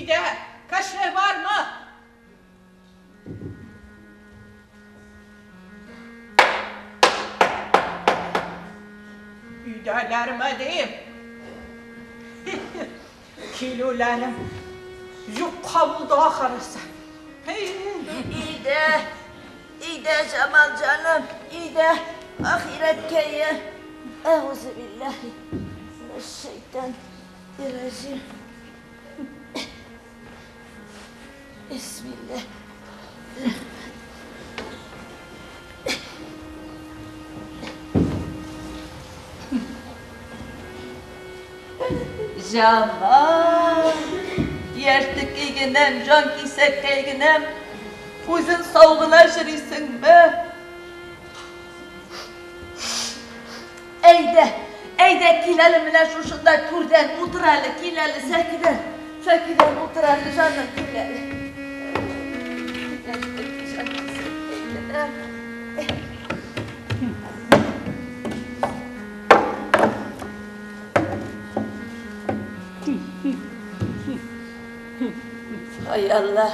Өйдә кеше бармы? Өйдәләрме дим? Килүләрем юкка булды ахрысы. Өйдә, өйдә, Җамал җаным, өйдә, ахирәткәе. Әгъузу биллаһи минәш-шәйтан-ир-раҗим. Бисмилла. Җамал, яшьтекәй генәм, җан кисәккәй генәм, үзең сау гына йөрисеңме? Әйдә, әйдә, кил әле менә шушында түрдән утыр әле, кил әле сәкедән, сәкедән утыр әле, җаным, кил әле. Ай Алла,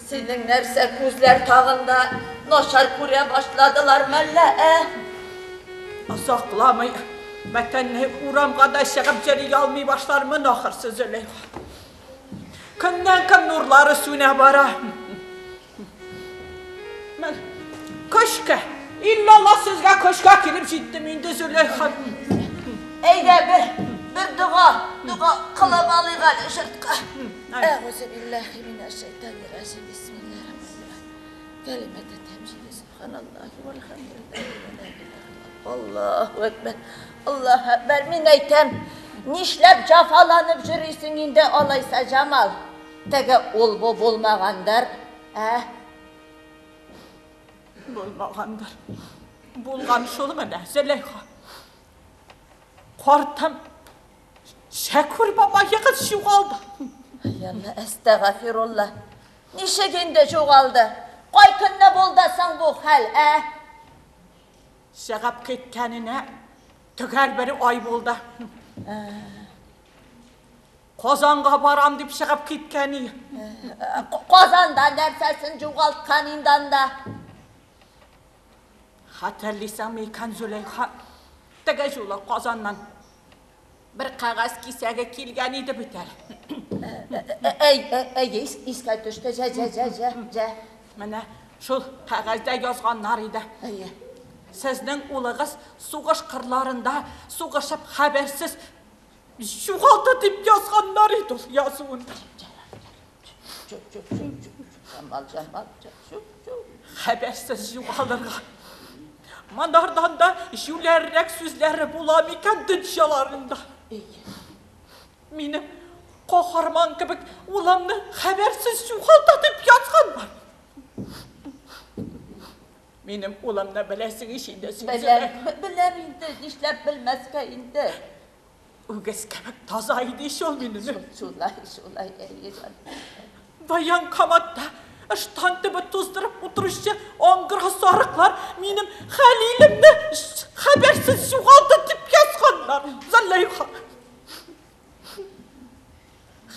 синең нәрсә күзләр тагын да начар күрә башладылар мәллә, ә? Озакламый бөтенләй урамга да чыгып йөри алмый башлармын ахырсы, Зөләйха. Көннән-көн нурлары сүнә бара. Мен көчкә, иллалла сезгә көчкә килеп җиттем инде, Зөләйха. Әйдә бер, бер дога, дога кылып алыйк әле җортка. Әгъузу биллаһи минәш-шәйтанир-раҗим. Бисмиллаһир-рахманир-рахим. Кәлимәтә тәмҗиде субханаллаһи вәлхәмдүлиллаһи вә ла илаһа иллаллаһ. Аллаһу әкбәр. Аллаһу әкбәр. Мин әйтәм, нишләп җафаланып йөрисең инде алайса, Җамал? Теге ул-бу булмагандыр, ә? Булмагандыр. Булган шул менә, Зөләйха. Картым Шәкүр бабаегыз югалды. Ай Алла, әстәгафирулла. Ничек инде югалды? Кай көнне булды соң бу хәл, ә? Чыгып киткәненә төгәл бер ай булды. Казанга барам дип чыгып киткән и. Казанда нәрсәсен югалткан инде анда? Хәтерлисеңме икән, Зөләйха? Теге юлы Казаннан бер кәгазь кисәге килгән иде бит әле. Әй, әй, искә төште, җә, җә, җә, җә, җә. Менә шул кәгазьдә язганнар иде. Әйе. Сезнең улыгыз сугыш кырларында сугышып хәбәрсез югалды дип язганнар иде ул язуында. Хәбәрсез югалырга. Монардан да җүләррәк сүзләре була микән дөньяларында? Минем каһарман кебек улымны хәбәрсез югалды дип язганнар. Минем улымны беләсең ич инде син. Беләм, беләм инде, нишләп белмәскә инде. Үгез кебек таза иде ич ул минем. Шулай, шулай, әйе, җаным. Военкоматта ыштан төбе туздырып утыручы аңгыра сарыклар минем Хәлилемне хәбәрсез югалды дип язганнар. Зөләйха.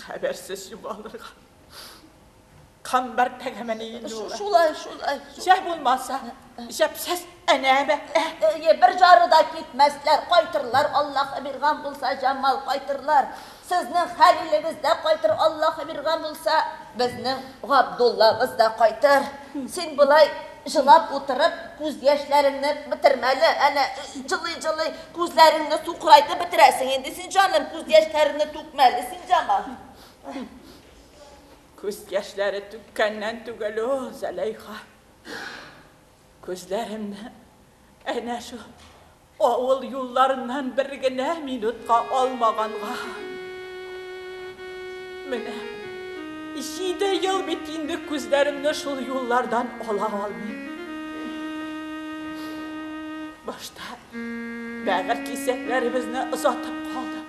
Хәбәрсез югалырга. Камбар тәгәмәне инде ул. Шулай, шулай. Җә булмаса, җәпсез әнәмә. Әйе, бер җары да китмәсләр, кайтырлар, Аллаһы биргән булса, Җамал, кайтырлар. Сезнең Хәлилегез дә кайтыр, Аллаһы биргән булса, безнең Габдуллабыз да кайтыр. Син болай җылап утырып, күз яшьләреңне бетермәле, әнә җылый-җылый күзләреңне сукырайтып бетерәсең инде син, җаным, күз яшьләреңне түкмәле син, Җамал. Күз яшьләре түккәннән түгел ул, Зөләйха. Күзләремне әнә шул авыл юлларыннан бер генә минутка алмаганга. Менә 7 ел бит инде күзләремне шул юллардан ала алмыйм. Башта бәгырь кисәкләребезне озатып калдым.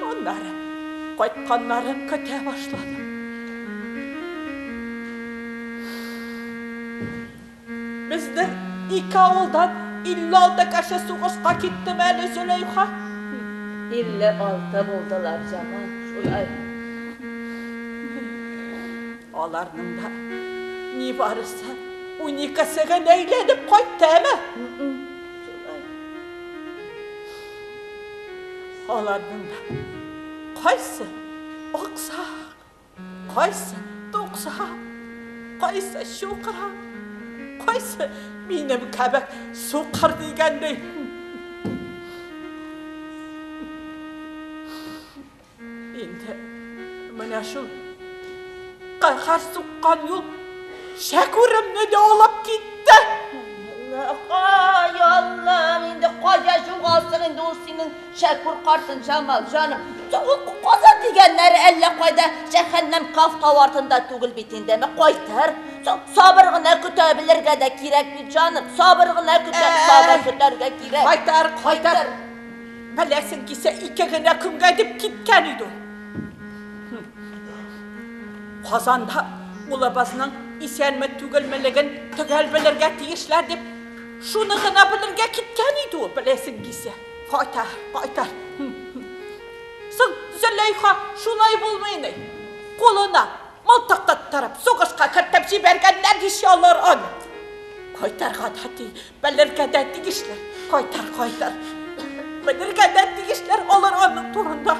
Аннары кайтканнарын көтә башладым. Безнең ике авылдан 56 кеше сугышка киттеме әле, Зөләйха? 56 булдылар, Җамал, шулай. Аларның да нибарысы уникесе генә әйләнеп кайтты, әме? Шулай. Аларның да кайсы аксак, кайсы туксак, кайсы чукрак, кайсы минем кебек сукыр дигәндәй. Инде менә шул каһәр суккан юл Шәкүремне дә алып китте. Ай, Аллам, инде кая югалсын инде ул синең Шәкүр картың, Җамал, җаным. Ул Казан дигәннәре әллә кайда җәһәннәм Каф тау артында түгел бит инде, әмма кайтыр. Сабыр гына көтә белергә дә кирәк бит, җаным. Сабыр гына көтә, сабыр көтәргә кирәк. Кайтар, кайтар. Беләсең килсә, ике генә көнгә дип киткән иде ул. Казанда улыбызның исәнме түгелмелеген төгәл белергә тиешләр дип, шуны гына белергә киткән иде ул, беләсең килсә. Кайтар, кайтар. Соң Зөләйха шулай булмый ни? Кулына мылтык тоттырып, сугышка кертеп җибәргәннәр ич алар аны. Кайтарга да ти, белергә дә тиешләр. Кайтар, кайтар. Белергә дә тиешләр алар аның турында.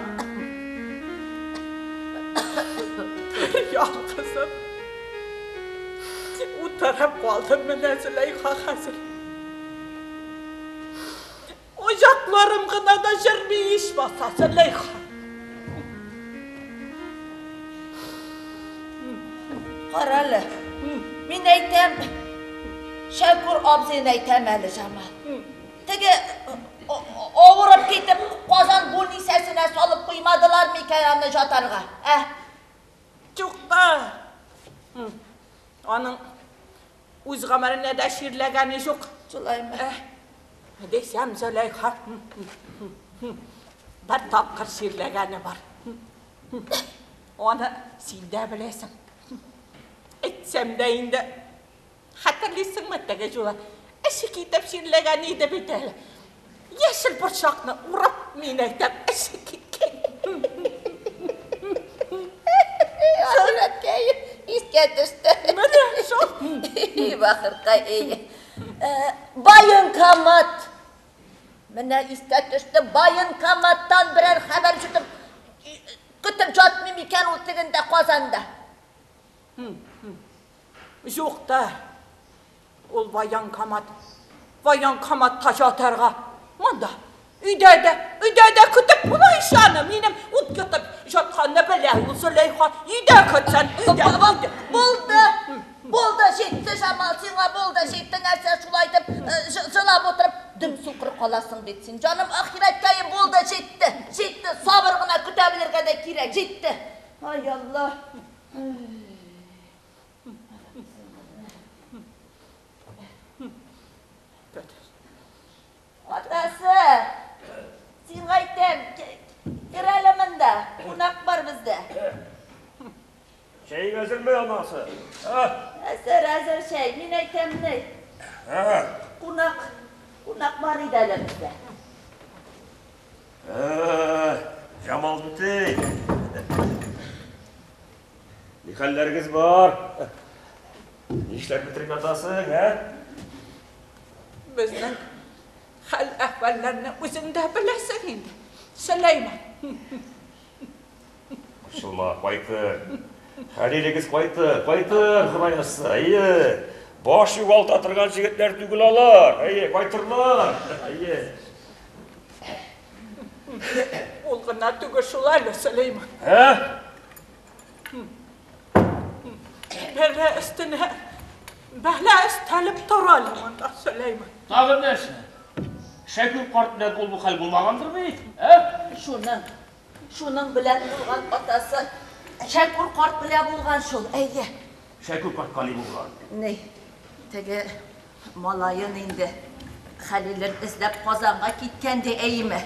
Ялгызым. Утырып калдым менә Зөләйха хәзер. Аякларым гына да җөрми ичмаса, Зөләйха. Карале, мин әйтәм, Шәкүр абзыйны әйтәм әле, Җамал. Теге авырып китеп, Казан больницасына салып куймадылар микән аны жатарга, ә? Юк та. Аның үз гомеренә дә чирләгәне юк. Шулаймы? Ә, дисәм, Зөләйха, бер тапкыр чирләгәне бар. Аны син дә беләсең. Әйтсәм дә инде, хәтерлисеңме теге юлы? Эше китеп чирләгән иде бит әле. Яшел борчакны урып, мин әйтәм, эше киткән. Ахирәткәй, искә төште. Менә шул. Бахыркай, эй. Военкомат. Менә искә төште, военкоматтан берәр хәбәр ишетеп, көтеп жатмый микән ул тегендә Казанда? Юк та. Ул военкомат. Военкоматта жатарга. Монда. Өйдә дә, өйдә дә көтеп була ич аны. Минем ут йотып жатканны белә ул Зөләйха. Өйдә көтсен, өйдә. Өйдә. Булды. Булды, җитте, Җамал, сиңа булды, җитте. Нәрсә шулай итеп җылап утырып, дөм сукыр каласың бит син. Җаным, ахирәткәем, булды, җитте. Җитте, сабыр гына көтә белергә дә кирәк, җитте. Ай, Алла. Атасы, сиңа әйтәм, кер әле монда, кунак бар бездә. Чәй әзерме, анасы? А? Әзер, әзер чәй, мин әйтәм ни. Кунак, кунак бар иде әле бездә. Җамал түтей. Ни хәлләрегез бар? Нишләп бетереп ятасың, ә? Безнең хәл-әхвәлләрне үзең дә беләсең инде, Сөләйман. Борчылма, кайтыр. Хәлилегез кайтыр, кайтыр, Ходай язса. Әйе. Баш югалта торган җегетләр түгел алар. Әйе, кайтырлар. Әйе. Ул гына түгел шул әле, Сөләйман. Ә? Бәлә өстенә бәлә өстәлеп тора әле монда, Сөләйман. Тагын нәрсә? Шәкүр карт белән ул бу хәл булмагандыр бит, ә? Шуның, шуның белән булган атасы. Шәкүр карт белән булган шул, әйе. Шәкүр картка ни булган? Ни, теге малаен инде Хәлилен эзләп Казанга киткән ди, әйеме?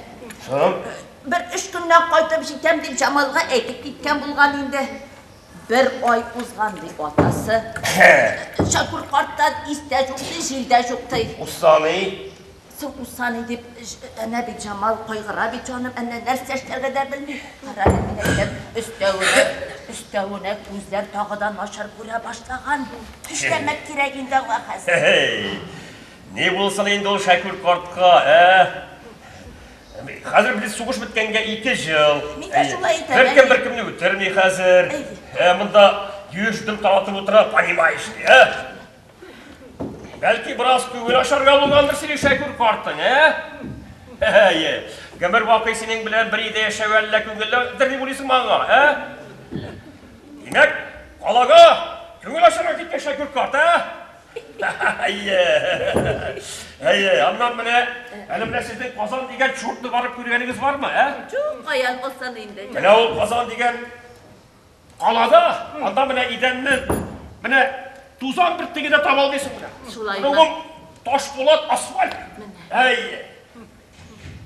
Соң? Бер өч көннән кайтып җитәм дип Җамалга әйтеп киткән булган инде. Бер ай узган ди атасы. Шәкүр карттан ис тә юк ди, җил дә юк ди. Узса ни? Соң узса ни дип, әнә бит Җамал кайгыра бит, җаным, әнә нәрсә эшләргә дә белми. Кара әле, мин әйтәм, өстәвенә, өстәвенә күзләр тагы да начар күрә башлаган. Эшләмәк кирәк инде аңа хәзер. Һей! Ни булсын инде ул Шәкүр картка, ә? Хәзер бит сугыш беткәнгә 2 ел. Мин дә шулай әйтәм, Беркем әни. беркемне үтерми хәзер. Әйе. Монда юеш дым таратып утыра, понимаешь ли, ә? Бәлки бераз күңел ачарга булгандыр синең Шәкүр картың, ә? Әйе. Гомер бакый синең белән бер өйдә яшәү әллә күңелледер дип уйлыйсың аңа, ә? Димәк, калага күңел ачарга киткән Шәкүр карт, ә? Әйе. Әйе, аннан менә, әле менә сезнең Казан дигән чуртны барып күргәнегез бармы, ә? Юк, каян булсын инде. Менә ул Казан дигән калада, анда менә идәнне, менә тузан бөртеге дә таба алмыйсың менә. Шулай Менә ма? ул таш булат асфальт. Әйе.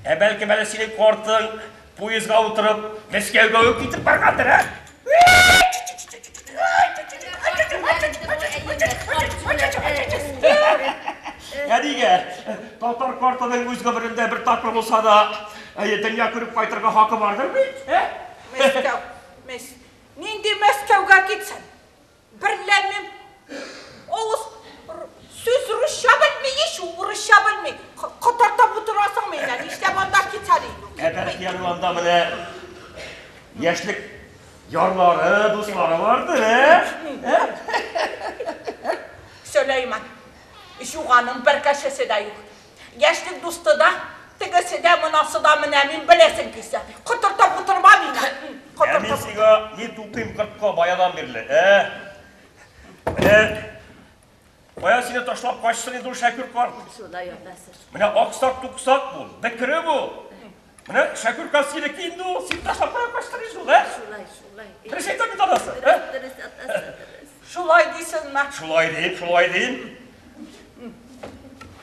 Ә бәлки менә синең картың поездга утырып Мәскәүгә үк китеп баргандыр, ә? Ә нигә? Татар картының үз гомерендә бер тапкыр булса да, әйе, дөнья күреп кайтырга хакы бардыр бит, ә? Мәскәү, Мәс. Нинди Мәскәүгә китсен? Берләмим. Авыз сүз русча белми ич, ул урысча белми. Котыртып утырасың мине, нишләп анда китсә ди? Ә бәлки аның анда менә яшьлек ярлары, дуслары бардыр, ә? Ә? Сөләйман, юганың бер кешесе дә юк. Яшьлек дусты да, тегесе дә, монасы да менә мин беләсең килсә. Котыртып утырма мине. Ә мин Котыртып. сиңа ни тукыйм кыртка баядан бирле, ә? Менә кая сине ташлап качсын инде ул Шәкүр карт. Шулай атасы. Менә аксак туксак бул, бекере бул. Менә Шәкүр карт синеке инде ул, сине ташлап кая качтыр инде ул, ә? Шулай, шулай. Дөрес әйтәм бит анасы, ә? Дөрес, дөрес атасы, дөрес. Шулай дисеңме? Шулай дим, шулай дим.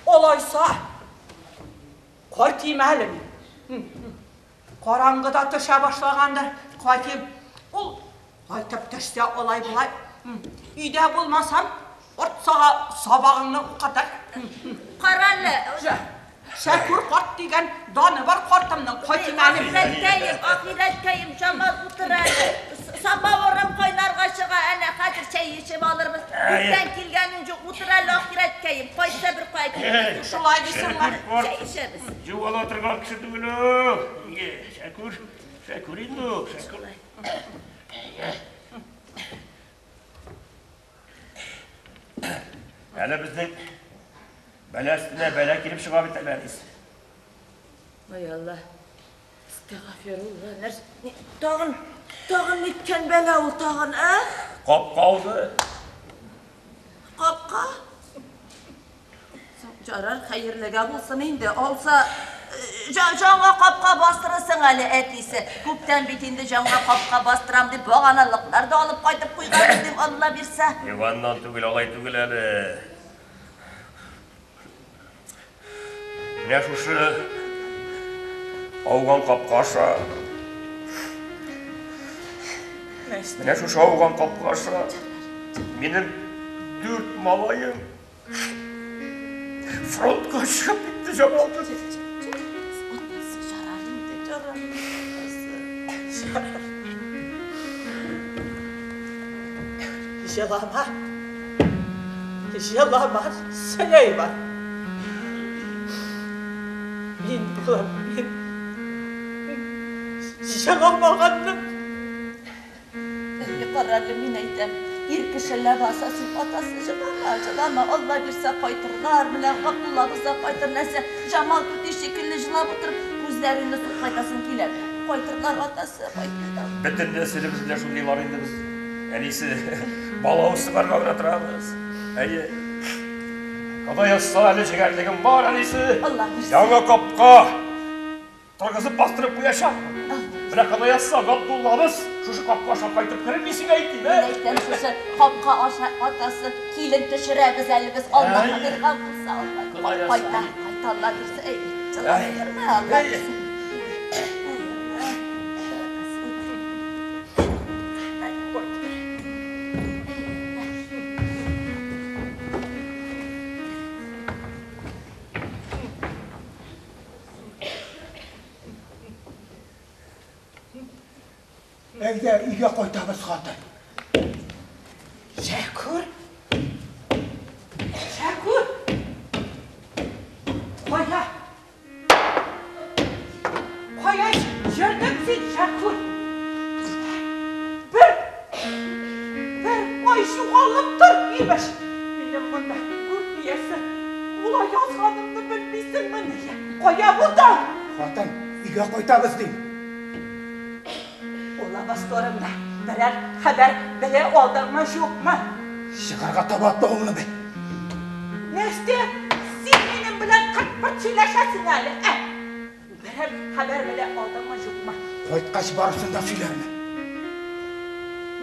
Олайса, кайтыйм әле мин. Караңгыда төшә башлагандыр, кайтыйм. Ул кайтып төшсә алай болай. Өйдә булмасам, ортсага сабагыңны укытыр. Кара әле. Шәкүр карт дигән даны бар картымның, кайтыйм әле мин. Ахирәткәем, ахирәткәем, Җамал утыр әле. Самавырым кайнарга чыга, әнә хәзер чәй эчеп алырбыз. Күптән килгәнең юк, утыр әле, ахирәткәем. Кайтса бер кайтып. Шулай дисеңме? Чәй эчәбез. Югала торган кеше түгел ул. Шәкүр, Шәкүр инде ул, Шәкүр. Әле безнең бәла өстенә бәла килеп чыга бит әле, әнисе. Ай Алла. Әстәгъфирулла. Нәрсә? Тагын, тагын ниткән бәла ул тагын, ә? Капка алды. Капка? Соң, ярар, хәерлегә булсын инде. Алса, җанга капка бастырасың әле, әтисе. Күптән бит инде җанга капка бастырам дип баганалыклар да алып кайтып куйган идем, Алла бирсә. Иваннан түгел, алай түгел әле. Менә шушы ауган капка аша. Менә шушы ауган капка аша. Минем 4 малаем фронтка чыгып китте, Җамал. Җылама. Җылама, Сөләйман. Мин булам, мин. Җыламаганны. Карале, мин әйтәм. Ир кеше ләбаса син атасы җылама, җылама, Алла бирсә кайтырлар, менә Габдуллабыз да кайтыр, нәрсә, Җамал түти шикелле җылап утырып, күзләреңне сукайтасың килә. Кайтырлар атасы, кайтырлар. Бөтен нәселебез белән шундыйлар инде без. Әнисе, балавыз сыгарга гына торабыз. Әйе. Ходай язса, әле җегәрлегем бар, әнисе. Алла бирсә. Яңа капка торгызып бастырып куячакмын. Менә Ходай язса, Габдуллабыз шушы капка аша кайтып керер, мин сиңа әйтим, ә? Мин әйтәм, шушы капка аша атасы килен төшерәбез әле без, Алла Әй. биргән булса, Алла. Ходай язса. Кайта, кайта, Алла бирсә, әй, җылап Әй. йөрмә, Алла Әй. бирсә. Әйдә, өйгә кайтабыз, хатын. Шәкүр? Шәкүр! Кая? Кая йөрдең син, Шәкүр? Бер, бер ай югалып тор, имеш. Минем монда гүр иясе була язганымны белмисеңмени? Кая булдың? Хатын, өйгә кайтабыз, дим. Улыбыз турында берәр хәбәр белә алдыңмы, юкмы? Чыгарга таба атлавыңны бел. Нәрсә? Син минем белән кырт-пырт сөйләшәсең әле, ә? Берәр хәбәр белә алдыңмы, юкмы? Кайткач барысын да сөйләрмен.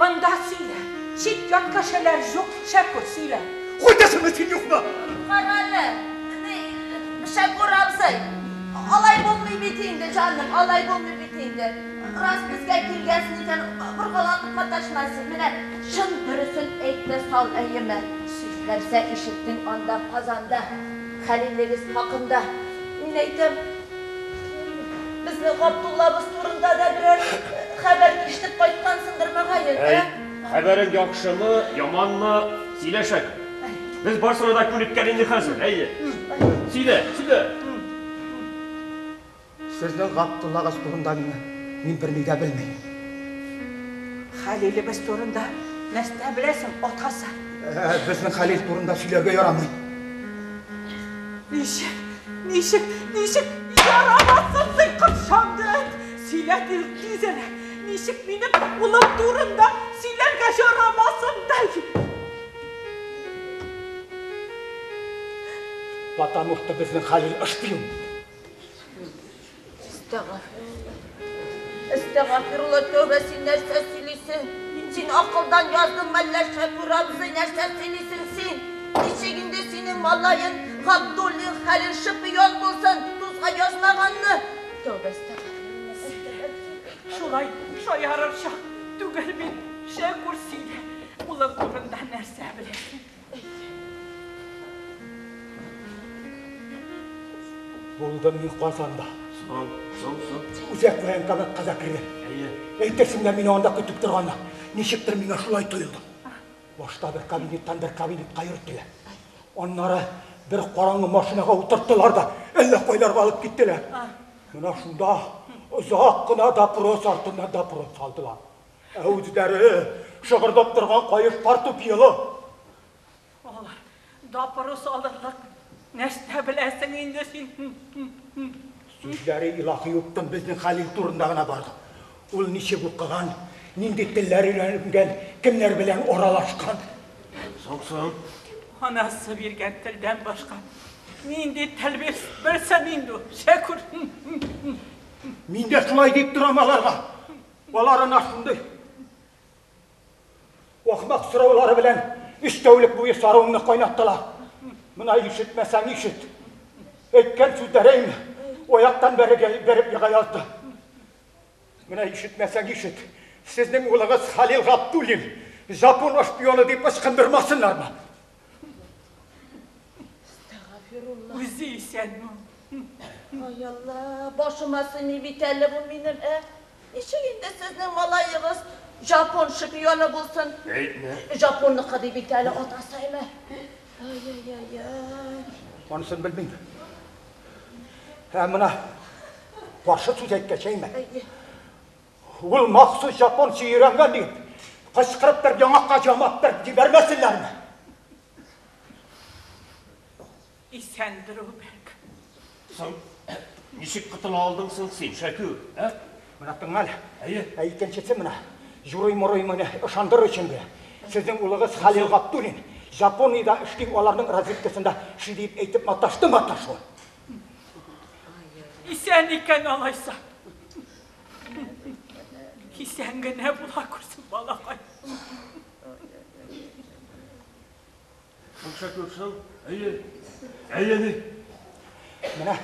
Монда сөйлә. Чит-ят кешеләр юк, Шәкүр, сөйлә. Кайтасыңмы син, юкмы? Карале, ни, Шәкүр абзый, алай булмый бит инде, җаным, алай булмый бит инде. Рас безгә килгәнсең икән, боргаланып маташма син. Менә чын дөресен әйт тә сал, әйеме? Нәрсә ишеттең анда Казанда, Хәлилегез хакында? Мин әйтәм, безнең Габдуллабыз турында да берәр хәбәр ишетеп кайткансыңдыр, мөгаен, Әй, ә? хәбәрең яхшымы, яманмы, сөйлә, Шәкүр. Без барысына да күнеккән инде хәзер, әйе. Сөйлә, сөйлә. Сезнең Габдуллагыз турында миңа мин берни дә белмим. Хәлилебез турында нәрсә беләсең, атасы? Ә, безнең Хәлил турында сөйләргә ярамый. Ничек, ничек, ничек ярамасын син, кыршанды эт? Сөйлә тиз, тизрәк. Ничек минем улым турында сөйләргә ярамасын да? Потому что безнең Хәлил шпион. Әстәгафирулла. Әстәгафирулла, тәүбә, син нәрсә сөйлисең? Син акылдан яздың мәллә, Шәкүр абзый, нәрсә сөйлисең син? Ничек инде синең малаең Габдуллин Хәлил шпион булсын, тузга язмаганны? Тәүбә, әстәгафирулла, әстәгафирулла. Шулай шаярыр чак түгел бит, Шәкүр, сөйлә. Улың турында нәрсә беләсең? Булдым мин Казанда. Соң, соң, соң. Үзәк военкоматка да кердем. Әйе. Әйтерсең лә мине анда көтеп торганнар. Ничектер миңа шулай тоелды. Башта бер кабинеттан бер кабинетка йөрттеләр. Аннары бер караңгы машинага утырттылар да, әллә кайларга алып киттеләр. Менә шунда озак кына допрос артыннан допрос алдылар. Ә үзләре шыгырдап торган каеш портупеялы. Алар допрос алырлык нәрсә беләсең инде син? Сүзләре илаһи юктан безнең Хәлил турында гына барды. Ул ничек укыган, нинди телләр өйрәнгән, кемнәр белән аралашкан. Соң, соң. Анасы биргән телдән башка нинди тел белсен инде ул, Шәкүр? Мин дә шулай дип торам аларга. Алар ана шундый ахмак сораулары белән өч тәүлек буе саруыңны кайнаттылар. Менә ишетмәсәң ишет. Әйткән сүзләрем аяктан бәреп ега язды. Менә ишетмәсәң ишет. Сезнең улыгыз Хәлил Габдуллин Жапон шпионы дип ычкындырмасыннармы? Әстәгафирулла. Үзе исәнме? Ай Алла, башыма сыймый бит әле бу минем, ә? Ничек инде сезнең малаегыз Жапон шпионы булсын? Әйтмә. Жапонныкы ди бит әле атасы, әйме? Ай-ай-ай-ай. Анысын белмим. Ә менә каршы сүз әйткәч, әйме? Әйе. Ул махсус жапонча өйрәнгән дип, кычкырып торып яңакка ямап торып җибәрмәсеннәрме? Исәндер ул бәлки. Соң, ничек котыла алдың соң син, Шәкүр, ә? Менә тыңла әле. Әйе. Ә икенчесе менә юрый-мурый менә ышандырыр өчен генә. Сезнең улыгыз Хәлил Габдуллин Япониядә эшли, аларның разведкасында эшли дип әйтеп маташты маташуын. Исән икән алайса. Исән генә була күрсен, балакай. Соң, Шәкүр, соң. Әйе. Әйе, ни? Менә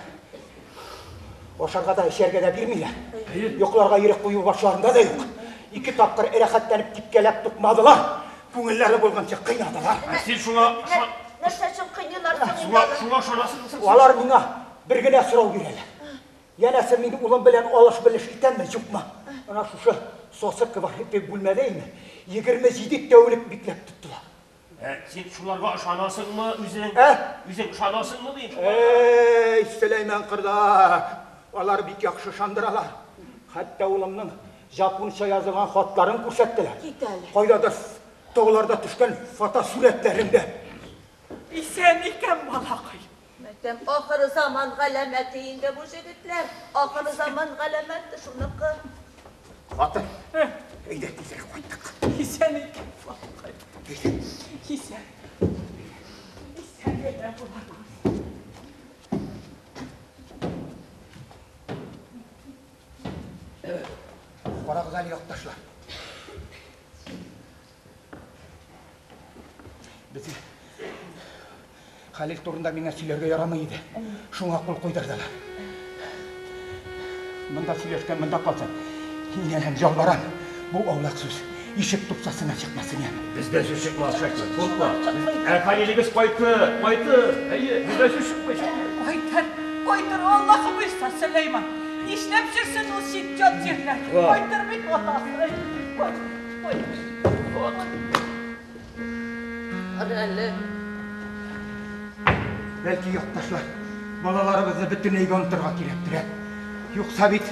ашарга да, эчәргә дә бирмиләр. Әйе. Йокларга ирек кую башларында да юк. Ике тапкыр рәхәтләнеп типкәләп тукмадылар. Күңелләре булганча кыйнадылар. Ә син шуңа, Нәрсә өчен кыйныйлар соң инде шуңа, алар? шуңа ышанасың соң? Алар миңа бер генә сорау бирәләр. Янәсе мин улым белән алыш-белеш итәмме, юкмы? Ана шушы сасы квартир бүлмәдә име, 27 тәүлек бикләп тоттылар. Ә, син шуларга ышанасыңмы үзең? Ә? Үзең ышанасыңмы дим? Эй, Сөләйман кордаш, алар бик яхшы ышандыралар. Хәтта улымның жапонча язылган хатларын күрсәттеләр. Кит әле. Кайдадыр тауларда төшкән фотосурәтләрен дә. Исән икән балакай. Мәйтәм, ахыры заман галәмәте инде бу җегетләр. Ахыры заман галәмәте шуныкы. Хатын, әйдә тизрәк кайттык. Исән икән балакай. Исән. Исән генә була күр. Карагыз әле, якташлар. Без Хәлил турында миңа сөйләргә ярамый иде. Шуңа кул куйдырдылар. Монда сөйләшкән монда калсын. Инәләм, ялварам. Бу аулак сүз ишек тупсасына чыкмасын, яме. Бездән сүз чыкмас, Шәкүр. Куркма. Ә Хәлилегез кайтты, кайтты. Әйе, бездән сүз чыкмый. Кайтыр, кайтыр, Аллаһы боерса, Сөләйман. Нишләп йөрсен ул чит ят җирләрдә? Кайтыр бит атасы. Кайтыр, кайтыр. Кара әле. Бәлки, якташлар, балаларыбызны бөтенләйгә онытырга кирәктер, ә? Юкса бит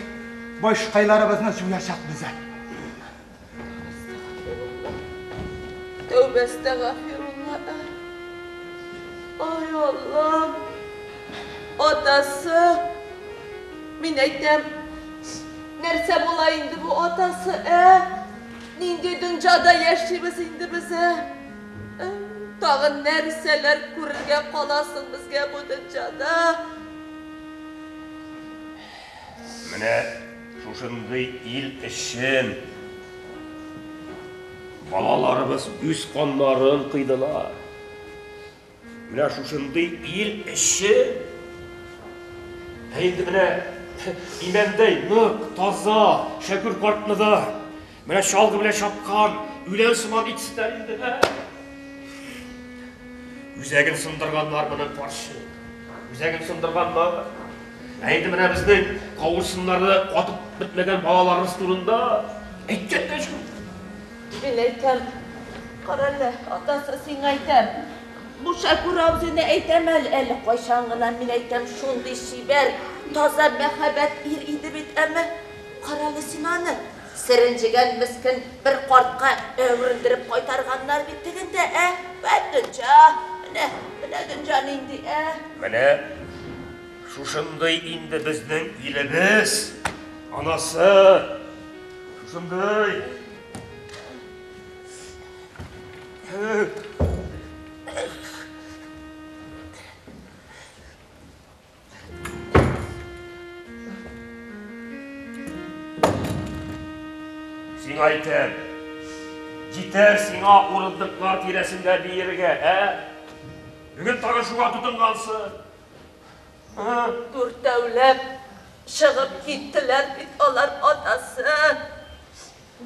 башкайларыбызны җуячакбыз әле. Тәүбә әстәгафирулла. Ай Аллам. Атасы. Мин әйтәм, нәрсә була инде бу атасы, ә? Нинди дөньяда яшибез инде без, ә? Тагын нәрсәләр күрергә каласың безгә бу дөньяда? Менә шушындый ил өчен балаларыбыз үз каннарын кыйдылар. Менә шушындый ил өчен. Ә инде менә имәндәй нык, таза Шәкүр картны да менә чалгы белән чапкан үлән сыман итсеннәр инде. Ә? Үзәген сындырганнар моның карчык. Үзәген сындырганнар. Ә инде менә безнең кавырсыннары катып бетмәгән балаларыбыз турында әйткән дә юк. Мин әйтәм, карале, атасы, сиңа әйтәм. Бу Шәкүр абзыйны әйтәм әле, әле кайчан гына мин әйтәм, шундый чибәр, таза, мәһабәт ир иде бит, әмма карале син аны. Серенҗегән мескен бер картка әверелдереп кайтарганнар бит тегендә, ә? Вәт дөнья, менә, менә дөнья нинди, ә? Менә шушындый инде безнең илебез, анасы, шушындый. Сиңа әйтәм, җитәр сиңа урындыклар тирәсендә биергә, ә? Бүген тагын шуңа тотынгансың. Дүртәүләп чыгып киттеләр бит алар, атасы.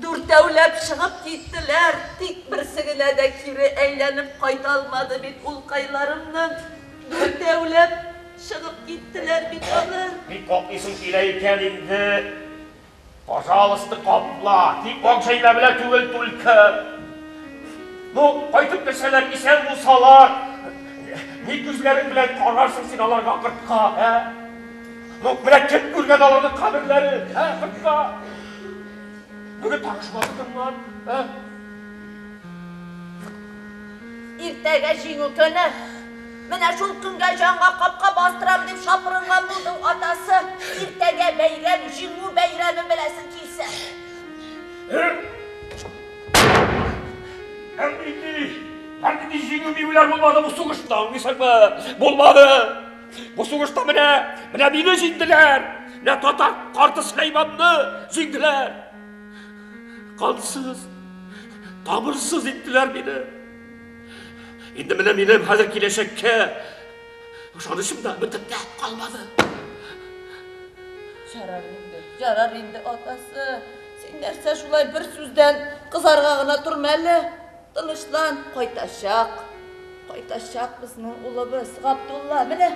Дүртәүләп чыгып киттеләр, тик берсе генә дә кире әйләнеп кайта алмады бит улкайларымның. Дүртәүләп чыгып киттеләр бит алар. Бик каплыйсың килә икән инде. Пожалуйста, капла. Тик ак җәймә белән түгел түлке. Ну, кайтып керсәләр, исән булсалар, ни күзләрең белән карарсың син аларга кортка, ә? Ну, менә кем күргән аларның каберләрен, ә, кортка? Бүген тагы шуңа тотынган, ә? Иртәгә җиңү көне. Менә шул көнгә җанга капка бастырам дип шапырынган булдың, атасы. Иртәгә бәйрәм, җиңү бәйрәме беләсең килсә. Бернинди җиңү миңүләр булмады бу сугышта, аңлыйсыңмы? Булмады. Бу сугышта менә, менә мине җиңделәр. Менә татар карты Сөләйманны җиңделәр. Кансыз, тамырсыз иттеләр мине. Инде менә минем хәзер киләчәккә ышанычым да, өметем дә калмады. Ярар инде, ярар инде, атасы. Син нәрсә шулай бер сүздән кызарга гына торма әле. Тынычлан, кайтачак. Кайтачак безнең улыбыз Габдулла. Менә,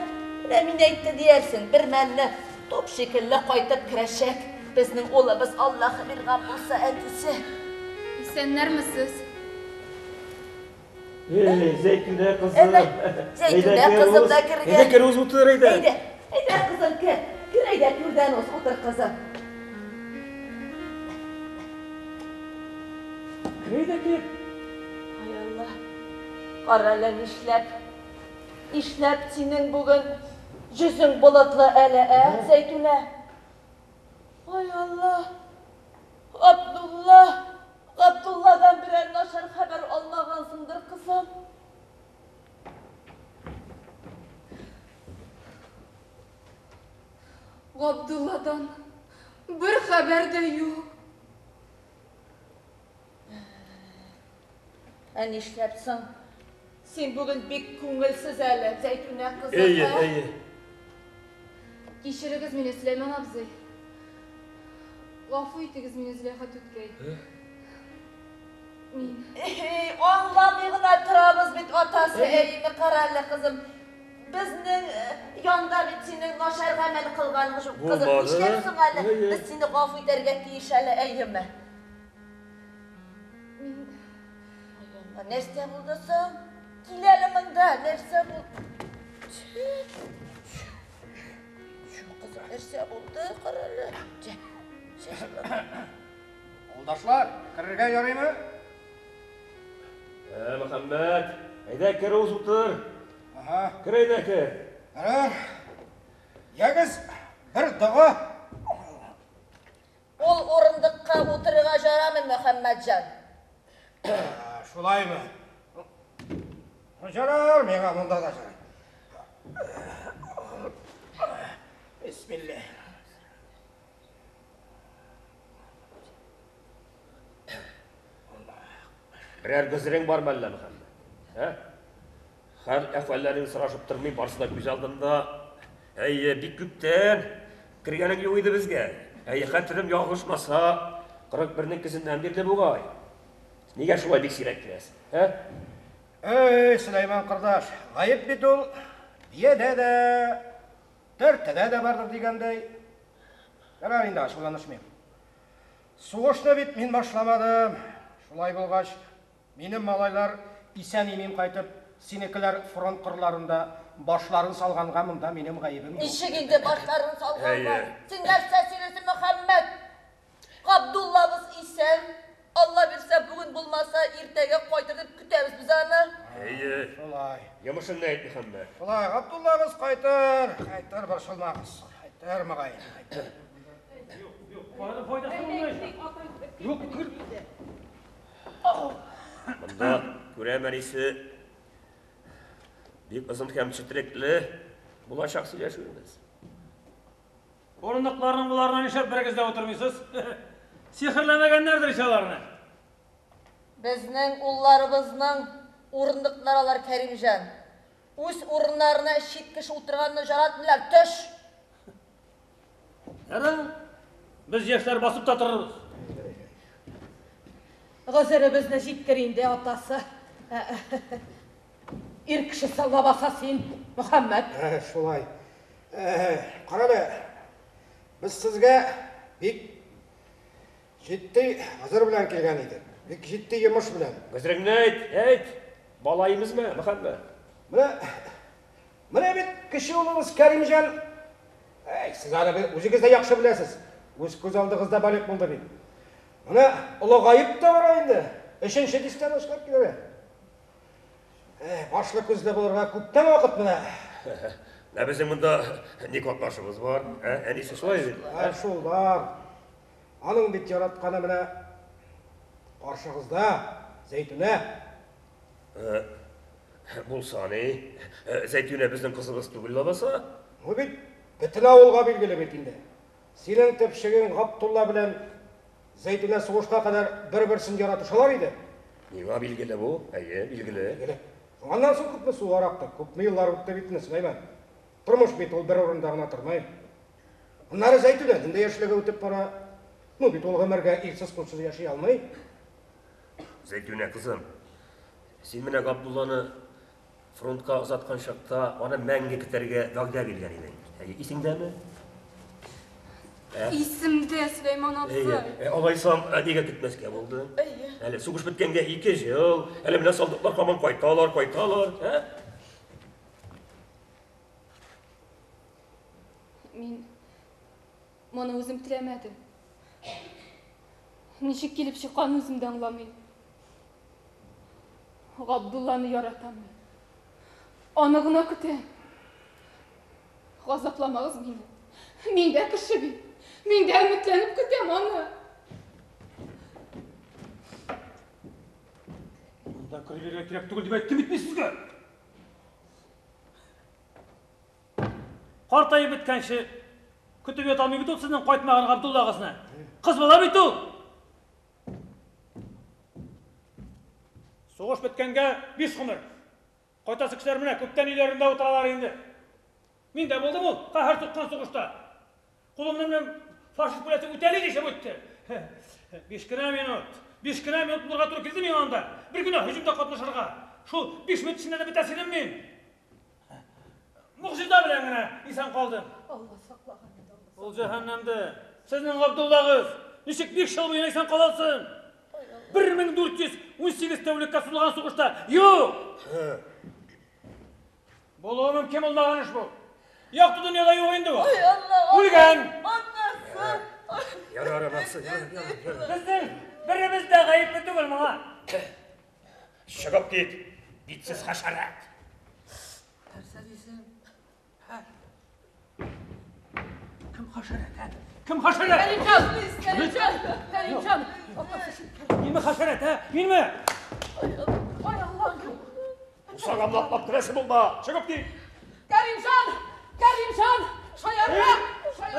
менә мин әйтте диярсең, бер мәлне топ шикелле кайтып керәчәк. Безнең улыбыз Аллаһы биргән булса, әтисе. Исәннәрмесез? Эй, Зәйтүнә кызым. Әнә, Зәйтүнә кызым да кергән. Әйдә кер уз утыр, әйдә. Әйдә, әйдә кызым, кер. Кер әйдә, түрдән уз, утыр кызым. Кер әйдә, кер. Ай Алла, кара әле нишләп, нишләп синең бүген йөзең болытлы әле, ә, Зәйтүнә? Ай Алла, Габдулла, Габдулладан берәр начар хәбәр алмагансыңдыр, кызым. Габдулладан бер хәбәр дә юк. Ә нишләп соң? Син бүген бик күңелсез әле, Зәйтүнә кызым. Әйе, ә? әйе. Кичерегез мине, Сөләйман абзый. Гафу итегез мине, Зөләйха түткәй. Мин. Эй, аңламый гына торабыз бит, атасы, әйеме, кара әле, кызым. Безнең янда бит синең начар гамәл кылганың юк, кызым. Булмады. Нишләп соң әле? Әйе. Без сине гафу итәргә тиеш әле, әйеме? Мин. Ай, Алла, нәрсә булды соң? Кил әле монда, нәрсә булды? Чү, кызым, нәрсә булды? Кара әле. Чә, чә, Юлдашлар, керергә ярыймы? Ә, Мөхәммәт, әйдә кер уз утыр. Ага. Кер әйдә кер. Ярар. Ягез, бер дога. Ул урындыкка утырырга жарамый, Мөхәммәтҗан. Шулаймы? Жарар, миңа монда да жарар. Бисмилла. Берәр гозерең бармы әллә, Мөхәммәт? Ә? Хәл әхвәлләрен сорашып тормый, барысы да күз алдында. Әйе, бик күптән кергәнең юк иде безгә. Әйе, хәтерем ялгышмаса, 41-нең көзеннән бирле бугай. Нигә шулай бик сирәк киләсең? Ә? Эй, Сөләйман кордаш, гаеп бит ул. Биядә дә, тәртәдә дә бардыр дигәндәй. Ярар инде, ачуланышмыйм. Сугышны бит мин башламадым. Шулай булгач, минем малайлар исән-имин кайтып, синекеләр фронт кырларында башларын салганга монда минем гаебем юк. Ничек инде башларын салганга? Әйе. Син нәрсә сөйлисең, Мөхәммәт? Габдуллабыз исән. Алла бирсә, бүген булмаса, иртәгә кайтыр дип көтәбез без аны. Әйе. Шулай. Йомышыңны әйт, Мөхәммәт. Шулай, Габдуллабыз кайтыр, кайтыр, борчылмагыз. Кайтыр, мөгаен, кайтыр. Юк, кер. Монда күрәм әнисе бик озын һәм четерекле булачак сөйләшүебез. Урындыкларның боларына нишләп берегез дә утырмыйсыз? Сихерләмәгәннәрдер ич аларны. Безнең улларыбызның урындыклары алар, Кәримҗан. Үз урыннарына чит кеше утырганны яратмыйлар. Төш! Ярар. Без яшьләр басып та торырбыз. Гозеребезне җиткер инде, атасы. Ир кеше лабаса син, Мөхәммәт. Шулай. Кара әле, без сезгә бик җитди гозер белән килгән идек. Бик җитди йомыш белән. Гозереңне әйт, әйт. Бала имезме, Мөхәммәт? Менә, менә бит кече улыбыз Кәримҗан. Әй, сез аны үзегез дә яхшы беләсез. Үз күз алдыгызда балигъ булды бит. Менә олыгаеп та бара инде. Өченче дистәне эшләп килә. Әй, башлы күзле булырга күптән вакыт менә. Ә безнең монда ни катнашыбыз бар? Ә, әнисе шулай бит. Ә, шул бар. Аның бит яратканы менә каршыгызда Зәйтүнә. Булса ни, Зәйтүнә безнең кызыбыз түгел лабаса. Бу бит бөтен авылга билгеле бит инде. Синең төпчегең Габдулла белән Зәйтүнә сугышка кадәр бер-берсен яратышалар иде. Миңа билгеле бу, әйе, билгеле. Билгеле. Аннан соң күпме сулар акты, күпме еллар үтте бит инде, Сөләйман. Тормыш бит ул бер урында гына тормый. Аннары Зәйтүнәнең дә яшьлеге үтеп бара. Ну бит ул гомергә ирсез-кулсыз яши алмый. Зәйтүнә кызым, син менә Габдулланы фронтка озаткан чакта аны мәңге көтәргә вәгъдә биргән идең. Әйе, исеңдәме? Исемдә, Сөләйман абзый. Алайсам, нигә көтмәскә булды? Әле сугыш беткәнгә 2 ел, әле менә солдатлар һаман кайталар, кайталар, ә? Мин моны үзем теләмәдем. Ничек килеп чыкканын үзем дә аңламыйм. Габдулланы яратам мин. Аны гына көтәм. Газапламагыз мине. Мин дә кеше бит. Мин дә өметләнеп көтәм аны. Монда керергә кирәк түгел дип әйттем бит мин сезгә. Картаеп беткәнче көтеп ята алмый бит ул сезнең кайтмаган Габдуллагызны. Кыз бала бит ул. Сугыш беткәнгә 5 гомер. Кайтасы кешеләр менә күптән өйләрендә утыралар инде. Мин дә булдым ул каһәр суккан сугышта. Кулымны менә фашист пулясы үтәли дишеп үтте. 5 кенә минут. 5 кенә минут булырга туры килде миңа анда. Бер генә һөҗүмдә катнашырга. Шул 5 минут эчендә дә бетәсе идем мин. Могҗиза белән генә исән калдым. Алла саклаган инде, Алла. Ул җәһәннәмдә. Сезнең Габдуллагыз ничек 5 ел буена исән каласың? 1418 тәүлеккә сузылган сугышта юк! Булуы мөмкин булмаган эш бу. Якты дөньяда юк инде ул. Ай, Алла, Үлгән. Анасы. Ярар, анасы, ярар, ярар, ярар. Безнең беребез дә гаепле түгел моңа. Чыгып кит, битсез хәшәрәт. Нәрсә дисең? Кем хәшәрәт, ә? Кем хәшәрәт? Кәримҗан! Кәримҗан! Кәримҗан! Минме хәшәрәт, ә? Минме? Ай, Аллам! Усагамны атлап керәсе булма. Чыгып кит. Кәримҗан! Кәримҗан! Шаярма!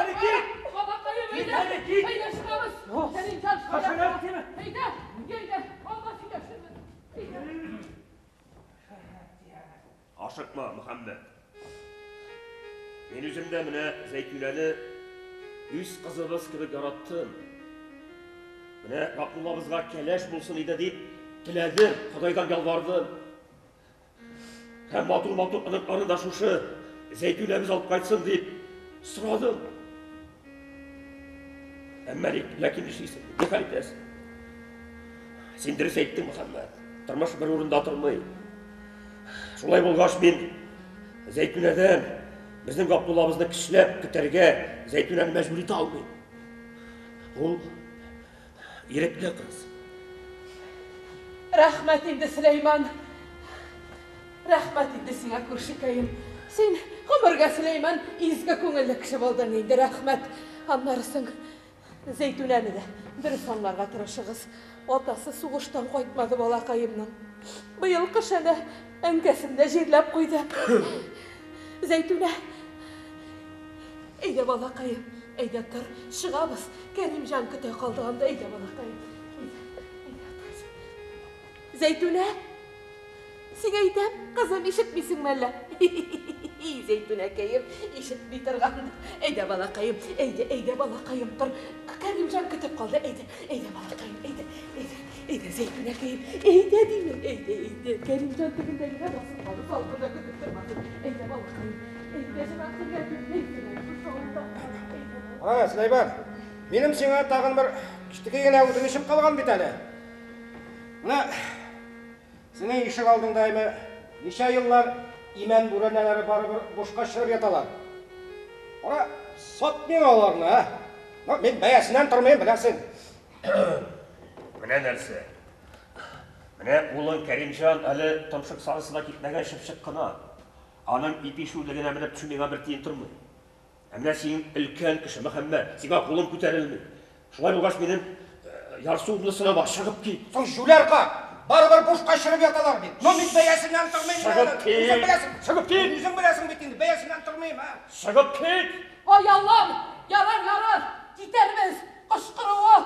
Әле кит! Бабакаем, Кит, әйдә! әле кит! Әйдә, чыгабыз! О, Кәримҗан, хәшәрәт шаярма! тиме? Әйдә! Әйдә! Алла сөйләшербез! Әйдә! Ашыкма, Мөхәммәд. Мин үзем дә менә Зәйтүнәне үз кызыбыз кебек яраттым. Менә Габдуллабызга кәләш булсын иде дип теләдем, Ходайдан ялвардым. Һәм матур-матур оныкларны да шушы Зәйтүнәбез алып кайтсын дип сорадым. Әмма ләкин нишлисең? Ни хәл итәсең? Син дөрес әйттең, Мөхәммәд. Тормыш бер урында тормый. Шулай булгач, мин Зәйтүнәдән безнең Габдуллабызны көчләп көтәргә Зәйтүнәне мәҗбүр итә алмыйм. Ул ирекле кыз. Рәхмәт инде, Сөләйман. Рәхмәт инде сиңа, күршекәем. Син гомергә, Сөләйман, изге күңелле кеше булдың инде, рәхмәт. Аннары соң Зәйтүнәне дә дөрес аңларга тырышыгыз. Атасы сугыштан кайтмады балакаемның. Быел кыш әнә әнкәсен дә җирләп куйды. Зәйтүнә, әйдә балакаем, әйдә тор, чыгабыз. Кәримҗан көтә калды анда, әйдә балакаем. Әйдә, әйдә тор. Зәйтүнә, сиңа әйтәм, кызым, ишетмисеңме әллә? Зәйтүнәкәем, ишетми торган. Әйдә балакаем, әйдә, әйдә балакаем, тор. Кәримҗан көтеп калды, әйдә, әйдә балакаем, әйдә, әйдә, әйдә Зәйтүнәкәем, әйдә димен, әйдә, әйдә. Кәримҗан тегендә генә басып калды, салкында көтеп тормасын. Әйдә балакаем, әйдә җанатырга көтмәйсең, шушы авылда. Әйдә. Ара, Сөләйман, минем сиңа тагын бер кечкенә генә үтенечем калган бит әле. Менә синең ишек алдыңда әйме ничә еллар имән бүрәнәләре барыбер бушка чыгып яталар. Ара, сат миңа аларны, ә? Ну, мин бәясеннән тормыйм, беләсең. Менә нәрсә. Менә улың Кәримҗан әле томшык сарысына китмәгән чыпчык кына. Аның ипи шүрлегенә менеп төшү миңа бер тиен тормый. Ә менә син өлкән кеше, Мөхәммәд, сиңа кулым күтәрелми. Шулай булгач, минем ярсуымны сынама, чыгып кит. Соң җүләр карт, барыбер бушка чыгып яталар бит. Ну, мин бәясеннән тормыйм. Чыгып кит. Үзең беләсең. Чыгып кит. Үзең беләсең бит инде, бәясеннән тормыйм, ә? Чыгып кит! Ай Аллам, ярар, ярар, китәрбез, кычкыруы.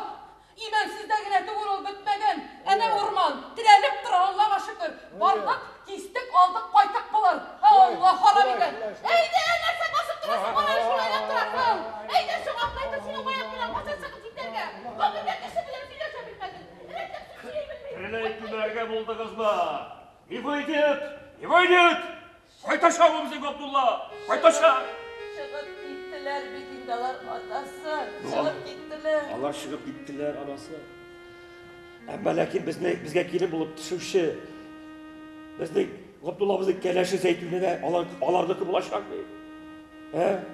Имәнсездә генә түгел ул бетмәгән. Әнә урман, терәлеп тора, Аллага шөкер. Бардык, кистек, алдык, кайттык булыр. Алла харап икән. Әйдә, нәрсә басып торасың, алай шулайлап торасың. Әйдә, чыгып кайт, синең аяк белән кайчан чыгып китәргә. Гомергә кеше белән сөйләшә белмәдең. Рәтләп сүз сөйли белмисең. Тереләй күмәргә булдыгызмы? Не выйдет! Не выйдет! Кайтачак ул безнең Габдулла! Кайтачак! Чыгып киттеләр. киттеләр бит инде алар, атасы. Чыгып киттеләр. Алар чыгып киттеләр, анасы. Әмма ләкин безне безгә килен булып төшүче безнең Габдуллабызның кәләше Зәйтүнә дә алар аларныкы булачак бит. Ә?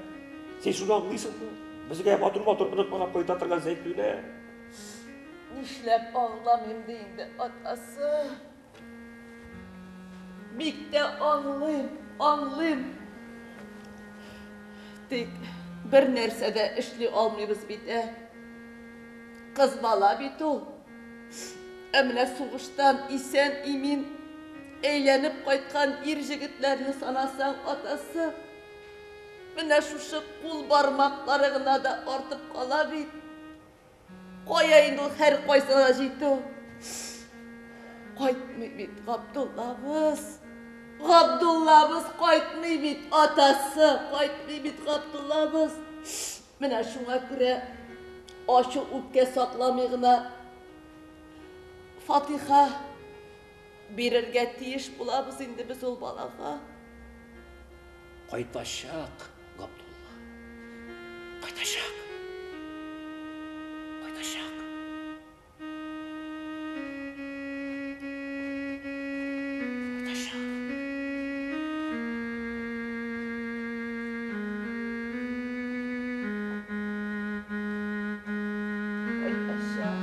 Син шуны аңлыйсыңмы? Безгә матур-матур онык карап кайта торган Зәйтүнә. Нишләп аңламыйм ди инде, атасы. Бик тә аңлыйм, аңлыйм. Тик бер нәрсә дә эшли алмыйбыз бит, ә. Кыз бала бит ул. Ә менә сугыштан исән-имин әйләнеп кайткан ир-җегетләрне санасаң, атасы, менә шушы кул бармаклары гына да артып кала бит. Кая инде ул һәркайсына җитү? Кайтмый бит Габдуллабыз. Габдуллабыз кайтмый бит, атасы, кайтмый бит Габдуллабыз. Менә шуңа күрә ачу үпкә сакламый гына фатиха бирергә тиеш булабыз инде без ул балага. Кайтачак Габдулла. Кайтачак. Кайтачак. Кайтачак. Кайтачак.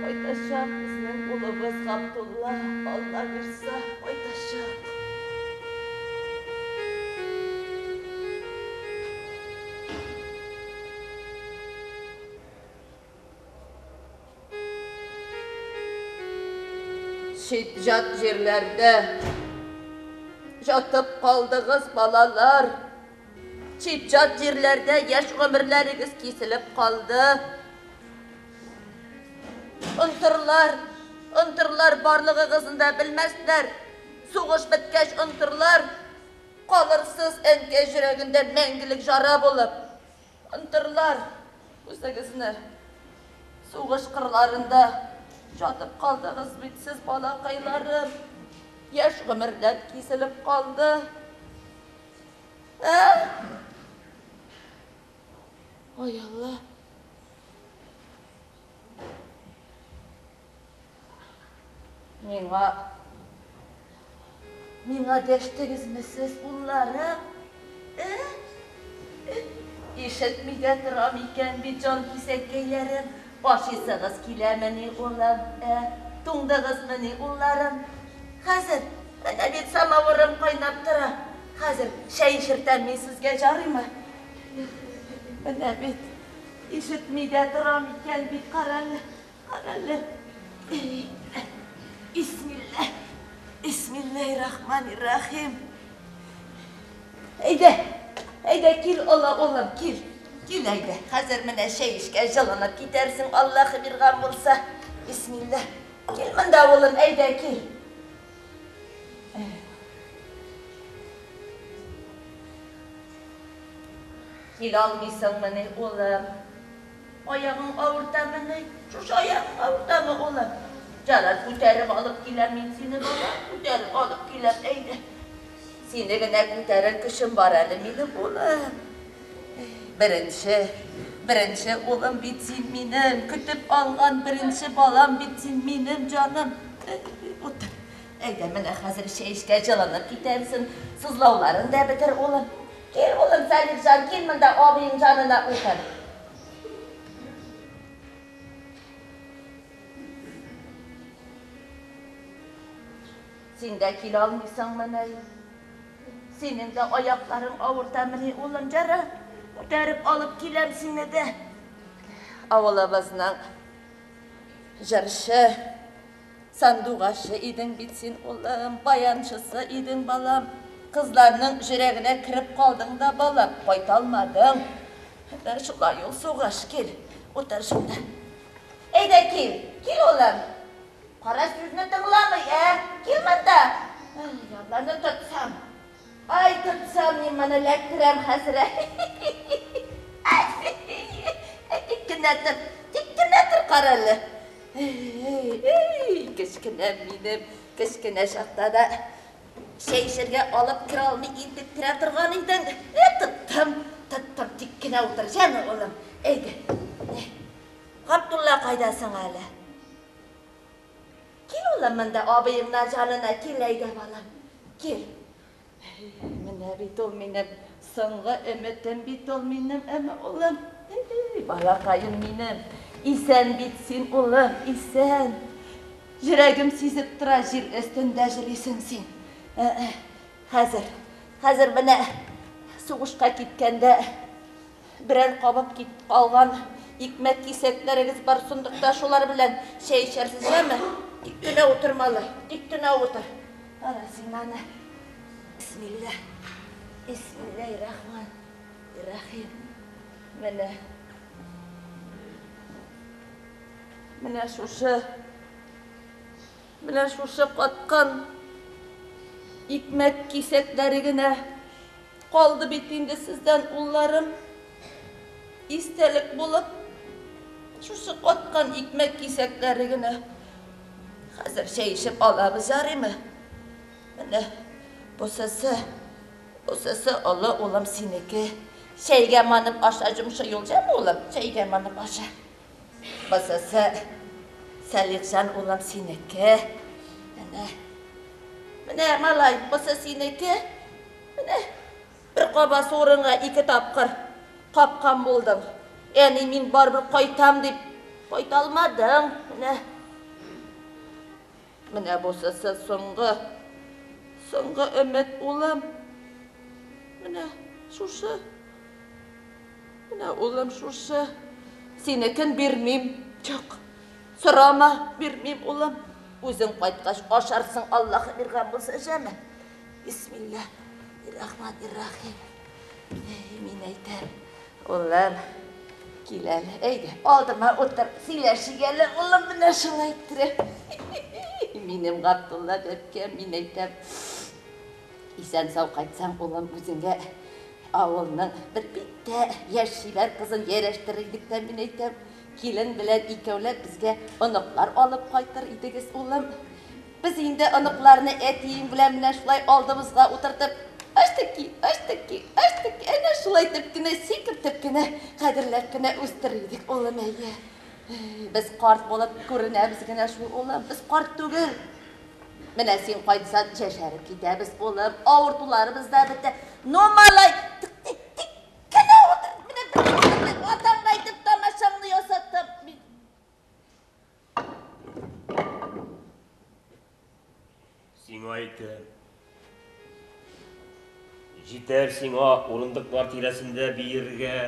Кайтачак безнең улыбыз Габдулла, Алла бирса, кайтачак. Чит-җат җирләрдә жатып калдыгыз, балалар. Чит-җат җирләрдә яшь гомерләрегез киселеп калды. Онтырлар, онтырлар барлыгыгызны да белмәсләр. Сугыш беткәч онтырлар, калырсыз әнкәй йөрәгендә мәңгелек жара булып. Онтырлар үзегезне. Сугыш кырларында жатып калдыгыз бит сез, балакайларым. Яшь гомерләр киселеп калды. Ә? Ой, Алла. Миңа Миңа дәштегезме сез, улларым? Ә? Ишетми дә торам икән бит, җан кисәккәйләрем. Ашыйсыгыз киләмени, улым? Ә? Туңдыгызмыни, улларым? Хәзер, әнә бит самавырым кайнап тора. Хәзер чәй эчертәм мин сезгә, жарыймы? Менә бит, ишетми дә торам икән бит, карале. Карале. Бисмилла. Бисмиллаһир-рахманир-рахим. Әйдә, әйдә, кил, олы улым, кил. Кил, әйдә. Хәзер менә чәй эчкәч җылынып китәрсең, Аллаһы биргән булса. Бисмилла. Кил монда, улым, әйдә, кил. Килә алмыйсыңмыни, улым? Аягың авыртамыни? Шушы аягың авыртамы, улым? Ярар, күтәреп алып киләм мин сине, балам, күтәреп алып киләм, әйдә. Сине генә күтәрер көчем бар әле минем, улым. Беренче, беренче улым бит син минем, көтеп алган беренче балам бит син минем, җаным. Утыр. Әйдә, менә хәзер чәй эчкәч җылынып китәрсең, сызлауларың да бетер, улым. Кил, улым, Сәлихҗан, кил монда абыең җанына утыр. Син дә килә алмыйсыңмыни? Синең дә аякларың авыртамыни, улым? Җара, күтәреп алып киләм сине дә. Авылыбызның җырчы Сандугачы идең бит син, улым, баянчысы идең, балам. Кызларның җөрәгенә кереп калдың да, балам, кайта алмадың. Менә шулай ул сугыш, кил, утыр шунда. Әйдә, кил, кил, улым. Кара сүзне тыңламый, ә? Кил монда. Ай, Алланы тотсам. Ай, тотсам, мин моны эләктерәм хәзер. Әй, тик кенә тор, тик кенә тор, карале. Эй, кечкенә минем, кечкенә чакта да чәй эчәргә алып керә алмый интектерә торган идең. Э, тоттым. Тоттым, тоттым, тик кенә утыр, җәме, улым. Әйдә. Габдулла кайда соң әле? Кил, улым, монда абыеңнар җанына кил, әйдә, балам. Кил. Менә бит ул минем соңгы өметем бит ул минем, әмма улым. Балакаем минем. Исән бит син, улым, исән. Йөрәгем сизеп тора, җир өстендә җөрисең син. Хәзер, хәзер менә сугышка киткәндә берәр кабып кит калган икмәк кисәкләрегез бар сандыкта, шулар белән чәй эчәрсез, яме? Тик кенә утыр, малай, тик кенә утыр. Ара син аны. Бисмилла. Бисмиллаһир-рахман рахим. Менә. Менә шушы. Менә шушы каткан икмәк кисәкләре генә калды бит инде сездән, улларым. Истәлек булып, шушы каткан икмәк кисәкләре генә. Хәзер чәй эчеп алабыз, ярыймы? Менә бусысы, бусысы олы улым синеке. Чәйгә манып аша, җомшы юл, җәме, улым, чәйгә манып аша. Бусысы Сәлихҗан улым синеке. Менә. Менә, малай, бусы синеке. Менә бер каба урынга ике тапкыр капкан булдың. Әни, мин барыбер кайтам дип кайта алмадың. Менә. Менә бусысы соңгы, соңгы өмет, улым. Менә шушы. Менә, улым, шушы. Синекен бирмим. Юк. Сорама, бирмим, улым. Үзең кайткач ашарсың, Аллаһ биргән булса, җәме. Бисмилла. Рахман-рахим. Мин әйтәм, улым, кил әле, әйдә, алдыма утыр, сөйләшик әле, улым, менә шулай иттереп. Минем Габдулла бәбкәм, мин әйтәм, исән-сау кайтсаң, улым, үзеңә авылның бер бик тә яшь чибәр кызын ярәштерер идек тә, мин әйтәм, килен белән икәүләп безгә оныклар алып кайтыр идегез, улым. Без инде оныкларны әтиең белән менә шулай алдыбызга утыртып, аштыки, аштыки, аштыки, әнә шулай итеп кенә, сикертеп кенә, кадерләп кенә үстерер идек, улым, әйе. Без карт булып күренәбез генә шул, улым, без карт түгел. Менә син кайтсаң, яшәреп китәбез, улым, авыртуларыбыз да бетә. Ну, малай, тик, тик, тик кенә утыр, менә бер атаңга әйтеп тамашаңны ясаттым. Сиңа әйтәм. Җитәр сиңа урындыклар тирәсендә биергә.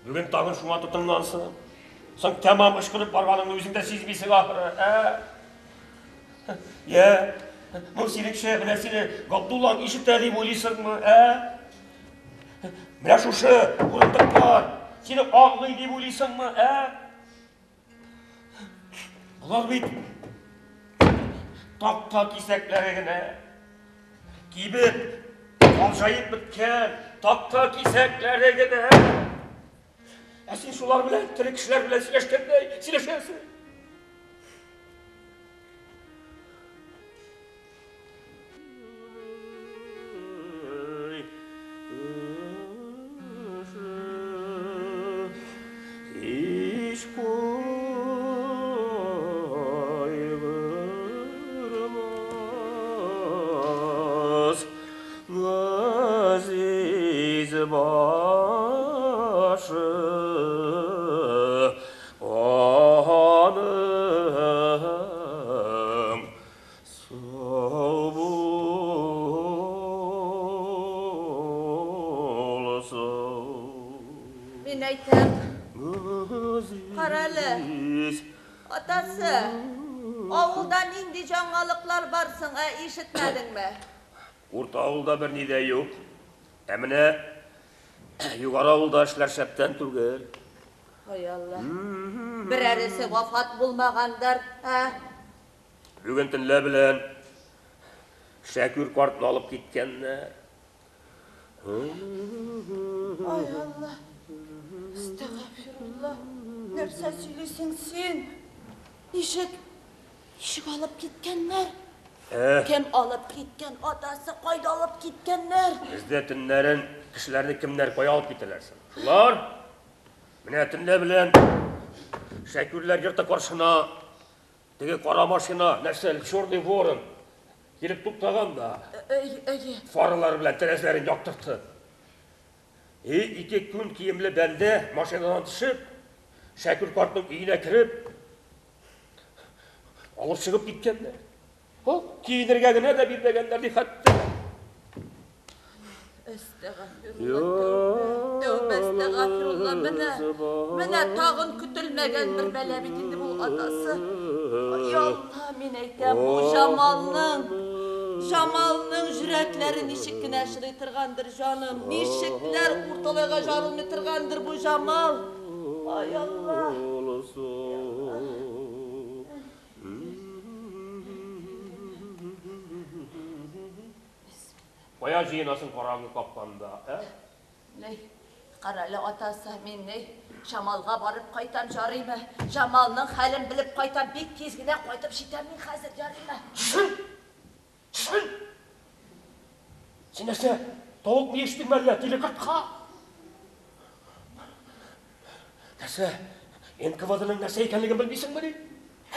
Бүген тагын шуңа тотынгансың. Соң тәмам ышкынып барганыңны үзең дә сизмисең ахыры, ә? Я, ну синеңчә, менә сине Габдуллаң ишетә дип уйлыйсыңмы, ә? Менә шушы урындыклар сине аңлый дип уйлыйсыңмы, ә? Болар бит такта кисәкләре генә. Кибеп, алжаеп беткән такта кисәкләре генә. Ә син шулар белән, тере кешеләр белән сөйләшкәндәй сөйләшәсең. Һич кайгырмас газиз башы аның сау булсын. Мин әйтәм, карале, атасы, авылда нинди яңалыклар бар соң, ә ишетмәдеңме? Урта авылда берни дә юк. Ә менә югары авылда эшләр шәптән түгел. Ой, Алла. Берәресе вафат булмагандыр, ә? Бүген төнлә белән Шәкүр картны алып киткәннәр. Ай, Алла. Әстәгъфирулла. Нәрсә сөйлисең син? Ничек? Ничек алып киткәннәр? Кем алып киткән? Атасы кайда алып киткәннәр? Бездә төннәрен кешеләрне кемнәр кая алып китәләр соң? Шулар менә төнлә белән Шәкүрләр йорты каршына теге кара машина, нәрсә, Черный ворон килеп туктаган да, фаралары белән тәрәзәләрен яктыртып. И ике күн киемле бәндә машинадан төшеп, Шәкүр картның өенә кереп, алып чыгып киткәннәр. Ул киенергә генә дә бирмәгәннәр ди хәтта. Әстәгафирулла, тәүбә, әстәгафирулла, менә, менә тагын көтелмәгән бер бәла бит инде бу атасы. Ай Алла, мин әйтәм, бу Җамалның, Җамалның җөрәкләре ничек кенә чыдый торгандыр, җаным, ничекләр урталайга жарылмый торгандыр бу Җамал. Ай Алла. Кая җыенасың караңгы капканда, ә? Ни, карале, атасы, мин ни, Җамалга барып кайтам, ярыймы? Җамалның хәлен белеп кайтам, бик тиз генә кайтып җитәм мин хәзер, ярыймы? Төшен! Төшен! Син нәрсә, тавык ми эчтеңме әллә, тиле кортка? Нәрсә, НКВДның нәрсә икәнлеген белмисеңмени? Ә?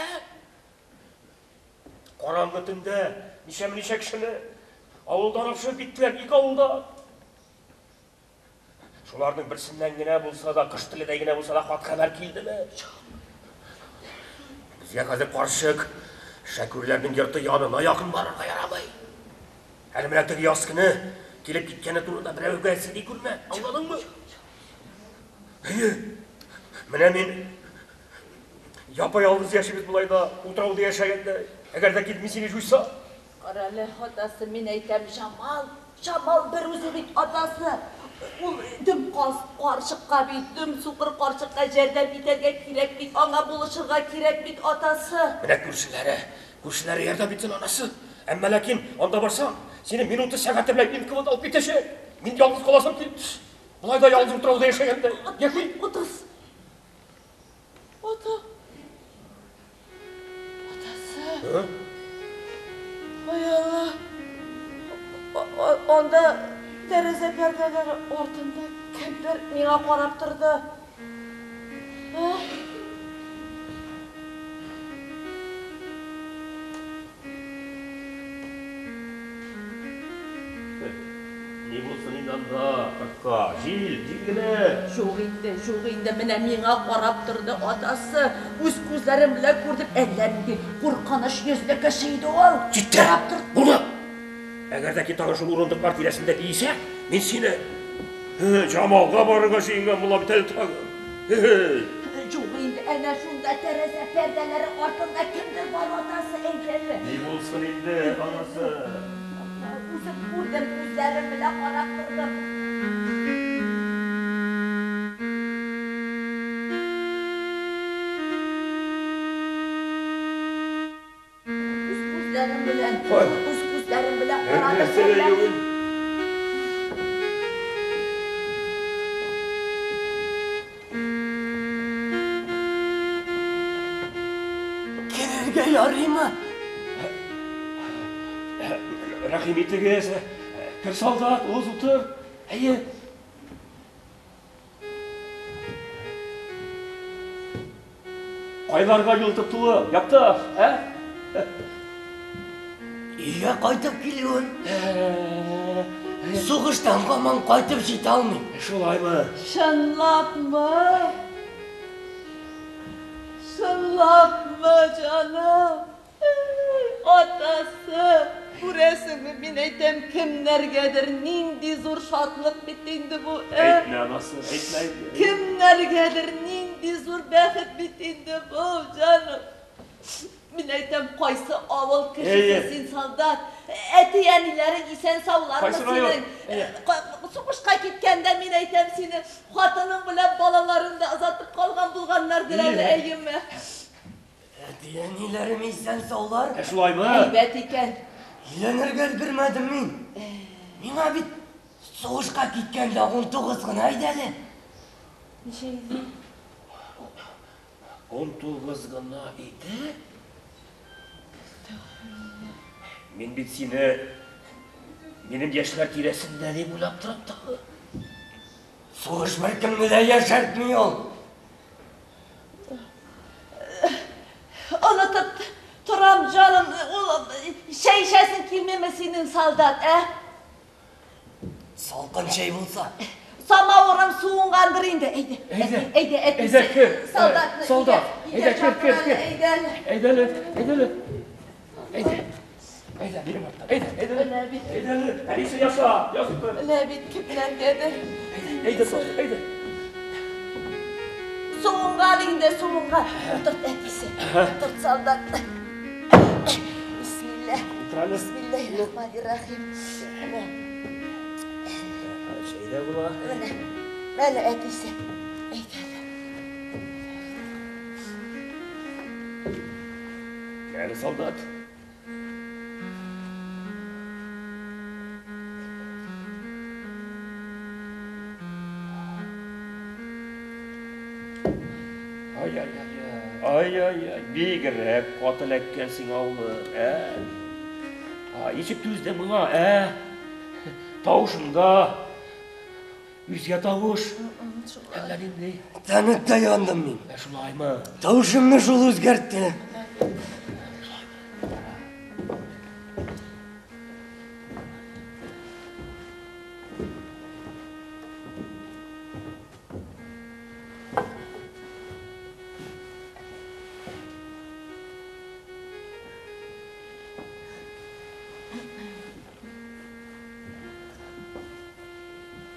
Караңгы төндә ничәмә-ничә кешене авылдан алып чыгып киттеләр, ике авылда. Шуларның берсеннән генә булса да, кош теледәй генә булса да хат-хәбәр килдеме? Безгә хәзер карчык Шәкүрләрнең йорты янына якын барырга ярамый. Әле менә теге яз көне килеп киткәне турында берәүгә сөйли күрмә, аңладыңмы? Әйе. Менә мин япа-ялгыз яшибез болай да, утрауда яшәгәндә. Әгәр дә килми сине җуйса. Карале, атасы, мин әйтәм, Җамал, Җамал бер үзе бит, атасы. Ул дөм каз карчыкка бит, дөм сукыр карчыкка җәрдәм итәргә кирәк бит, аңа булышырга кирәк бит, атасы. Менә күршеләре, күршеләре ярдәм итсен, анасы. Әмма ләкин анда барсаң, сине минуты сәгате белән НКВД алып китәчәк. Мин ялгыз каласым килми. Болай да ялгыз утрауда яшәгәндә. Яши. Атасы. Ата. Атасы. Ай Алла. Анда тәрәзә пәрдәләре артында кемдер миңа карап торды. Ә? Ни булсын инде анда, кортка, җил, җил генә. Юк инде, юк инде, менә миңа карап торды атасы. Үз күзләрем белән күрдем, әллә нинди куркыныч йөзле кеше иде ул. Җитте! Булды! Әгәр дә ки тагын шул урындыклар тирәсендә биесәң, мин сине Җамалга барырга җыенган була бит әле тагын. Юк инде, әнә шунда тәрәзә пәрдәләре артында кемдер бар, атасы, әйдәле. Ни булсын инде, анасы. Үзем күрдем, күзләрем белән карап тордым. Үз күзләрем белән, үз күзләрем белән карадым. Керергә ярыймы? Рәхим итегез. Кер, солдат, уз, утыр. Әйе. Кайларга юл тотуы, якташ, ә? Өйгә кайтып килүем. Сугыштан һаман кайтып җитә алмыйм. Шулаймы? Чынлапмы? Чынлапмы, җаным? Атасы, күрәсеңме, мин әйтәм, кемнәргәдер нинди зур шатлык бит инде бу, ә? Әйтмә, анасы, әйтмә инде. Кемнәргәдер нинди зур бәхет бит инде бу, җаным. Мин әйтәм, кайсы авыл кешесе син, солдат? Әти-әниләрең исән-саулармы синең? Сугышка киткәндә, мин әйтәм, сине хатының белән балаларың да озатып калган булганнардыр әле, әйеме? Әти-әниләрем исән-саулар. Ә шулаймы? Әйбәт икән. Өйләнергә өлгермәдем мин. Миңа бит сугышка киткәндә 19 гына иде әле. Ничә иде? 19 гына иде? Мин бит сине минем яшьләр тирәсендә дип уйлап торам тагы. Сугыш беркемне дә яшәртми ул. Онытып торам, җаным, ул чәй эчәсең килмиме синең, солдат, ә? Салкын чәй булса. Самавырым суынгандыр инде. Әйдә, Әйдә. әйдә, әтисе. Әйдә, кер. Солдатны Солдат, өйгә әйдә, кер, кер, чакыр кер. әле, әйдә әле. Әйдә әле, әйдә әле. Әйдә. Әйдә, минем арттан. Әйдә, әйдә әле. Менә бит. Әйдә әле. Әнисе яса, язып тор. Менә бит кемнәргәдер. Әйдә, солдат, әйдә. Суынган инде, суынган. Утырт әтисе. Утырт солдатны. Бисмилла. Утыр әле. Бисмиллахир-рахманир-рахим. Менә, Чәй дә була. менә. Менә әтисе. Әйдә әле. Әле солдат. Ай-ай-ай, ай-ай-ай, бигрәк каты эләккән сиңа, улым, ә? А, ничек түздең моңа, ә? Тавышыңда үзгә тавыш. Әллә нинди. Тәнеттә яндым мин. Ә шулаймы? Тавышымны шул үзгәртте.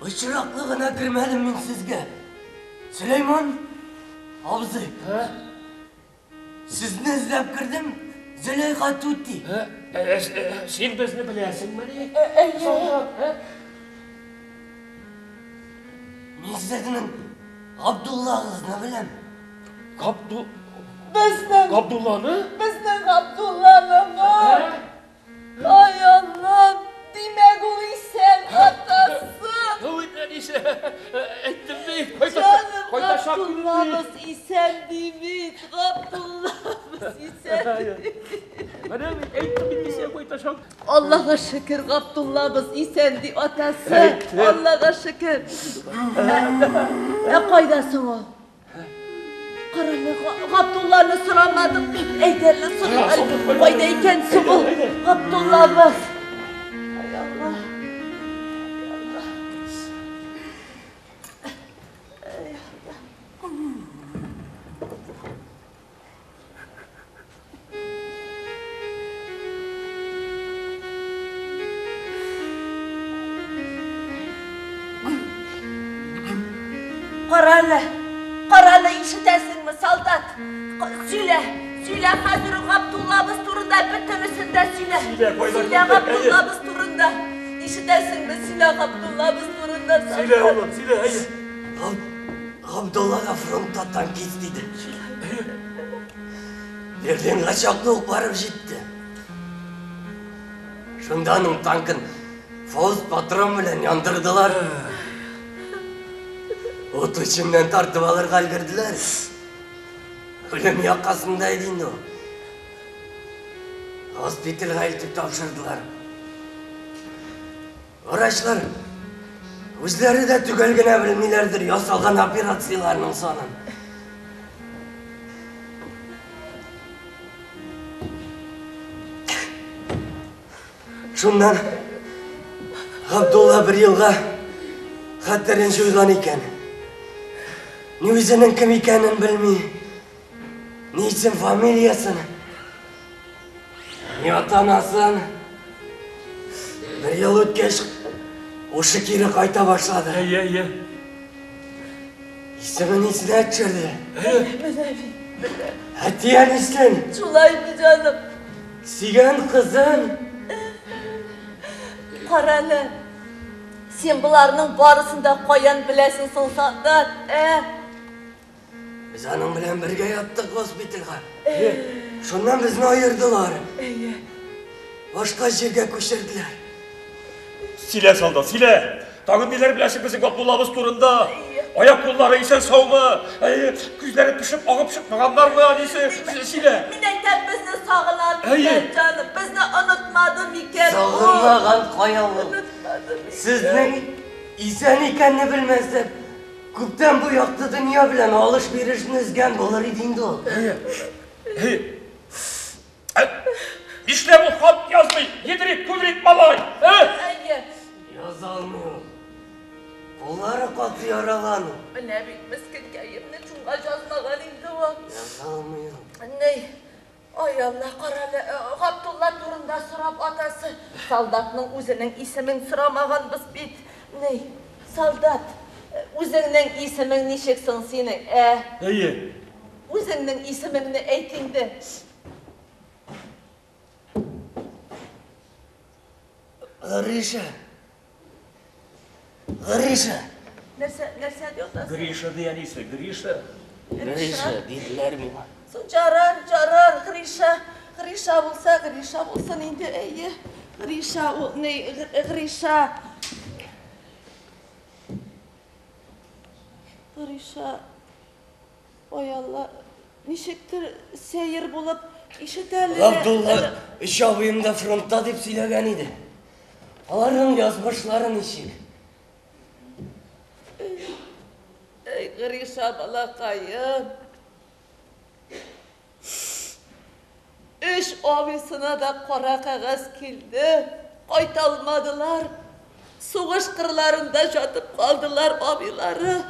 Очраклы гына кермәдем мин сезгә. Сөләйман абзый. Сезне эзләп кердем, Зөләйха түти. Син безне беләсеңмени? Әйе. Мин сезнең Габдуллагызны беләм. Габдул... Безнең, Габдулланы? безнең Габдулланымы? Ай Аллам, димәк ул исән атасы. Ой, әнисе, әйттем бит. Җаным, Кайтачак. Габдуллабыз исән ди бит, Габдуллабыз исән ди. Менә бит, әйттем бит, исән кайтачак. Аллага шөкер, Габдуллабыз исән ди атасы. Әйттем. Аллага шөкер. Ә кайда соң ул? Карале, Габдулланы сорамадык бит. Әйдә әле сорыйк әле. Кайда икән соң ул? Габдуллабыз. Ай Алла. Ай Алла. Ай Алла. Карале, карале, ишетәсеңме, солдат? Сөйлә, сөйлә хәзер Габдуллабыз турында бөтенесен дә сөйлә. Сөйлә, кайда Сөйлә китте, әйе. Габдуллабыз турында. Ишетәсеңме, сөйлә Габдуллабыз турында. Сөйлә, солдат. улым, сөйлә, әйе. Габдулла да фронтта танкист иде. Берлинга чаклы ук барып җитте. Шунда аның танкын Фауст патрон белән яндырдылар. Ут эченнән тартып алырга өлгерделәр. Үлем якасында иде инде ул. Госпитальгә илтеп тапшырдылар. Врачлар үзләре дә төгәл генә белмиләрдер ясалган операцияләрнең санын. Шуннан Габдулла бер елга хәтерен җуйган икән. Ни үзенең кем икәнен белми, ни исем фамилиясын, ни ата-анасын. Бер ел үткәч, ушы кире кайта башлады. Әйе, әйе. Исемен исенә төшерде. Менә бит, менә. Әти-әнисен, Шулаймы, җаным? сөйгән кызын. Карале. Син боларның барысын да каян беләсең соң, солдат, ә? Без аның белән бергә яттык госпитальгә. Шуннан безне аердылар. Әйе. Башка җиргә күчерделәр. Сөйлә, солдат, сөйлә. Тагын ниләр беләсең безнең Габдуллабыз турында? Аяк куллары исән саумы? Әйе, күзләре пешеп агып чыкмаганнармы, әнисе? Сөйлә. Мин әйтәм, безне сагына Әйе. микән, җаным? Безне онытмады микән ул? Сагынмаган кая ул? Онытмады микән? Сезнең исән икәнне белмәсәк, Күптән бу якты дөнья белән алыш-бирешне өзгән булыр иде инде ул. Нишләп ул хат язмый? Едрит, күдрит малай! Әйе. Яза алмый ул. Куллары каты яралану. Менә бит мескенкәемне шуңа язмаган инде ул. Яза алмый ул. Ни? Ай Алла, карале, Габдулла турында сорап атасы. Солдатның үзенең исемен сорамаганбыз бит. Ни, солдат, үзеңнең исемең ничек соң синең, ә? Әйе. Үзеңнең исемеңне әйт инде. Гриша. Гриша. Нәрсә, нәрсә ди атасы? Гриша ди әнисе, Гриша. Гриша диделәр миңа. Соң жарар, жарар, Гриша. Гриша булса, Гриша булсын инде, әйе. Гриша ул, ни, Гриша. Гриша. Ой Алла, ничектер сәер булып ишетәле. Габдулла өч абыем да фронтта дип сөйләгән иде. Аларның язмышлары ничек? Эй, Гриша балакаем. Өч абыйсына да кара кәгазь килде. Кайта алмадылар. Сугыш кырларында жатып калдылар абыйлары.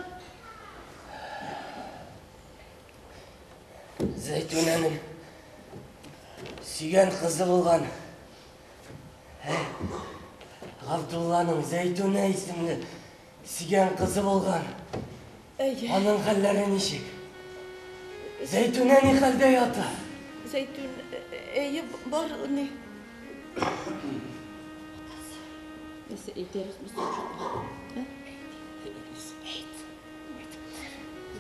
Зәйтүнәнең сөйгән кызы булган. Габдулланың Зәйтүнә исемле сөйгән кызы булган. Әйе. Аның хәлләре ничек? Зәйтүнә ни хәлдә ята? Зәйтүн, әйе, бар ни. Нәрсә әйтәбезме соң юкмы?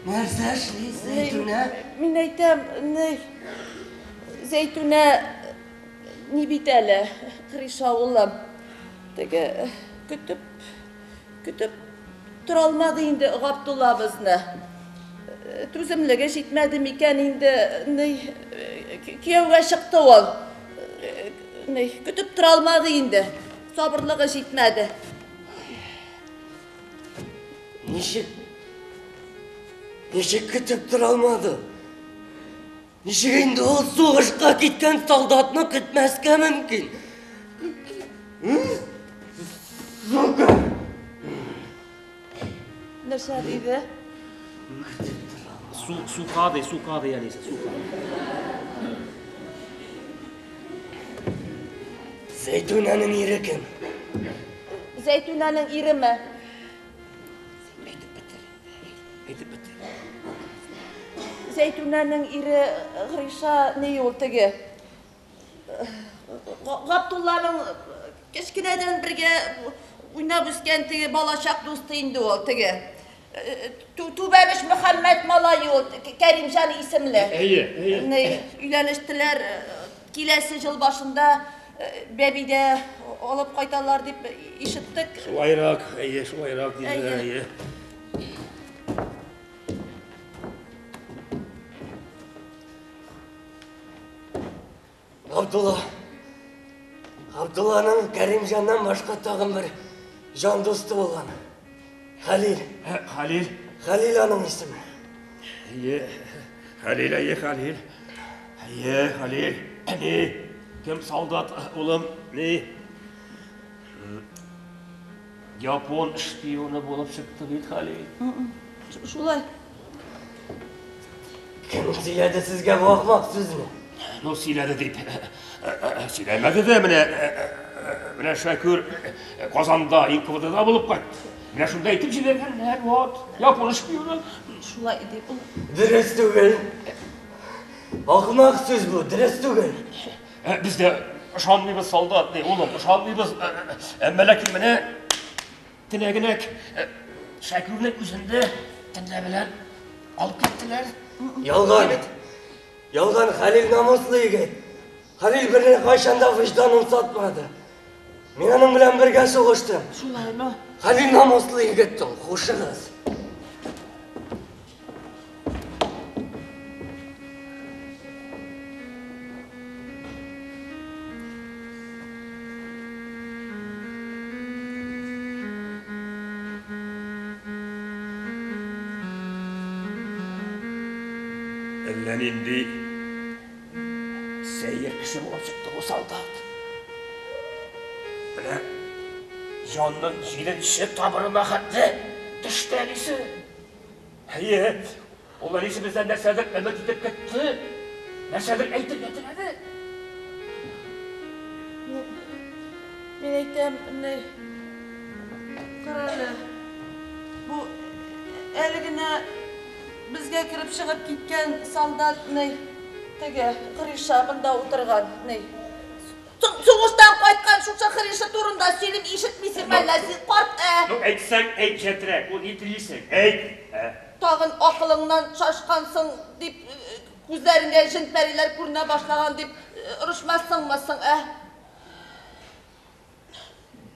Нәрсә эшли Зәйтүнә? Мин әйтәм, ни, Зәйтүнә ни бит әле, Гриша улым. Теге көтеп, көтеп тора алмады инде Габдуллабызны. Түземлеге җитмәде микән инде, ни, кияүгә чыкты ул. Ни, көтеп тора алмады инде. Сабырлыгы җитмәде. Ничек? Ничек көтеп тора алмады? Ничек инде ул сугышка киткән солдатны көтмәскә мөмкин? Сука! Нәрсә диде? Сука ди, сука ди әнисе, сука. Зәйтүнәнең ире кем? Зәйтүнәнең иреме? Әйтеп бетер. Әйтеп бетер. Зәйтүнәнең ире Гриша ни ул теге? Габдулланың кечкенәдән бергә уйнап үскән теге балачак дусты инде ул теге. Түбәнеш Мөхәммәт малае ул, Кәримҗан исемле. Әйе, әйе. Өйләнештеләр, киләсе ел башында бәби дә алып кайталар дип ишеттек. Шулайрак, әйе, шулайрак диделәр, әйе. Габдулла. Габдулланың Кәримҗаннан башка тагын бер җан дусты булган. Хәлил. Хәлил. Хәлил аның исеме. Әйе. Хәлил, әйе, Хәлил. Әйе, Хәлил. Ни? Кем солдат, улым? Ни? Япон шпионы булып чыкты бит Хәлил. Шулай. Кем сөйләде сезгә бу ахмак сүзне? Ну, сөйләде дип. Сөйләмәде дә, менә менә Шәкүр Казанда НКВДда булып кайтты. Менә шунда әйтеп җибәргәннәр, вот, япон шпионы. Шулай дип ул. Дөрес түгел. Ахмак сүз бу, дөрес түгел. Без дә ышанмыйбыз, солдат, ни, улым, ышанмыйбыз. Әмма ләкин менә теләгенәк Шәкүрнең үзен дә төнлә белән алып киттеләр. Ялган. Ялган, Хәлил намуслы егет. Хәлил берникайчан да вөҗданын сатмады. Мин аның белән бергә сугыштым. Шулаймы? Хәлил намуслы егет ул, хушыгыз. Әллә нинди сәер кеше булып чыкты бу солдат. Менә җанның җиденче тамырына хәтле төште әнисе. Әйе, ул әнисе бездән нәрсәдер өмет итеп көтте, нәрсәдер әйтергә теләде. Мин әйтәм, ни, карале, бу әле генә безгә кереп чыгып киткән солдат, ни, теге Гриша монда утырган, ни. Сугыштан кайткан шушы Гриша турында сөйлим, ишетмисең мәллә син, карт, ә? Ну, әйтсәң, әйт җәтрәк, ул ни телисең, әйт, ә? Тагын акылыңнан шашкансың дип, күзләреңә җен-пәриләр күренә башлаган дип, орышмассыңмы соң, ә?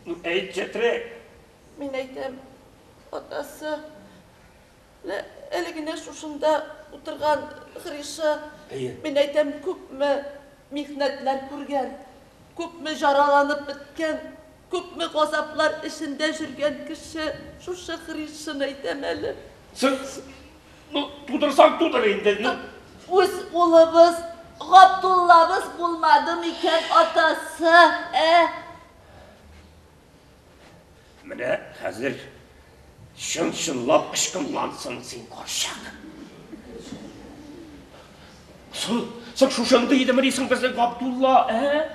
Ну, әйт җәтрәк. Мин әйтәм, атасы, менә әле генә шушында утырган Гриша, мин әйтәм, күпме михнәтләр күргән, күпме жараланып беткән, күпме газаплар эчендә жүргән кеше, шушы Гришаны әйтәм әле. Соң, ну, тудырсаң тудыр инде, ну. Үз улыбыз, Габдуллабыз булмады микән, атасы, ә? Менә хәзер чын-чынлап ычкынлансың син, карчык. Соң, соң шушындый идеме дисең безнең Габдулла, ә?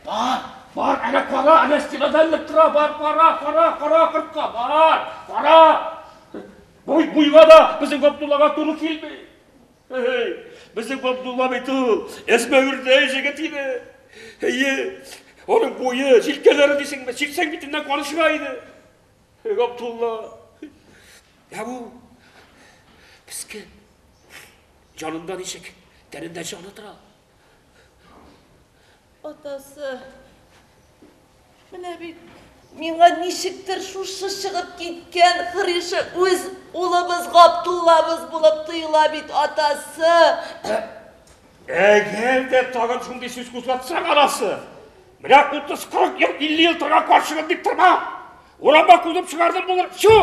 Бар, бар, әнә кара, әнә стенада эленеп тора, бар, кара, кара, кара кортка, бар, кара. Буй, буйга да безнең Габдуллага туры килми. Әй, безнең Габдулла бит ул әзмәвердәй җегет иде. Әйе, аның буе, җилкәләре дисеңме, чиксәң битеннән каны чыга иде. Габдулла. Ә бу мескен. Җанында ничек, тәнендә җаны тора. Атасы, менә бит миңа ничектер шушы чыгып киткән Гриша үз улыбыз Габдуллабыз булып тоела бит, атасы. Әгәр дә тагын шундый сүз кузгатсаң, анасы, менә 30-40 ел, 50 ел торган карчыгым дип торма. Урамга куып чыгардым булыр. Чу!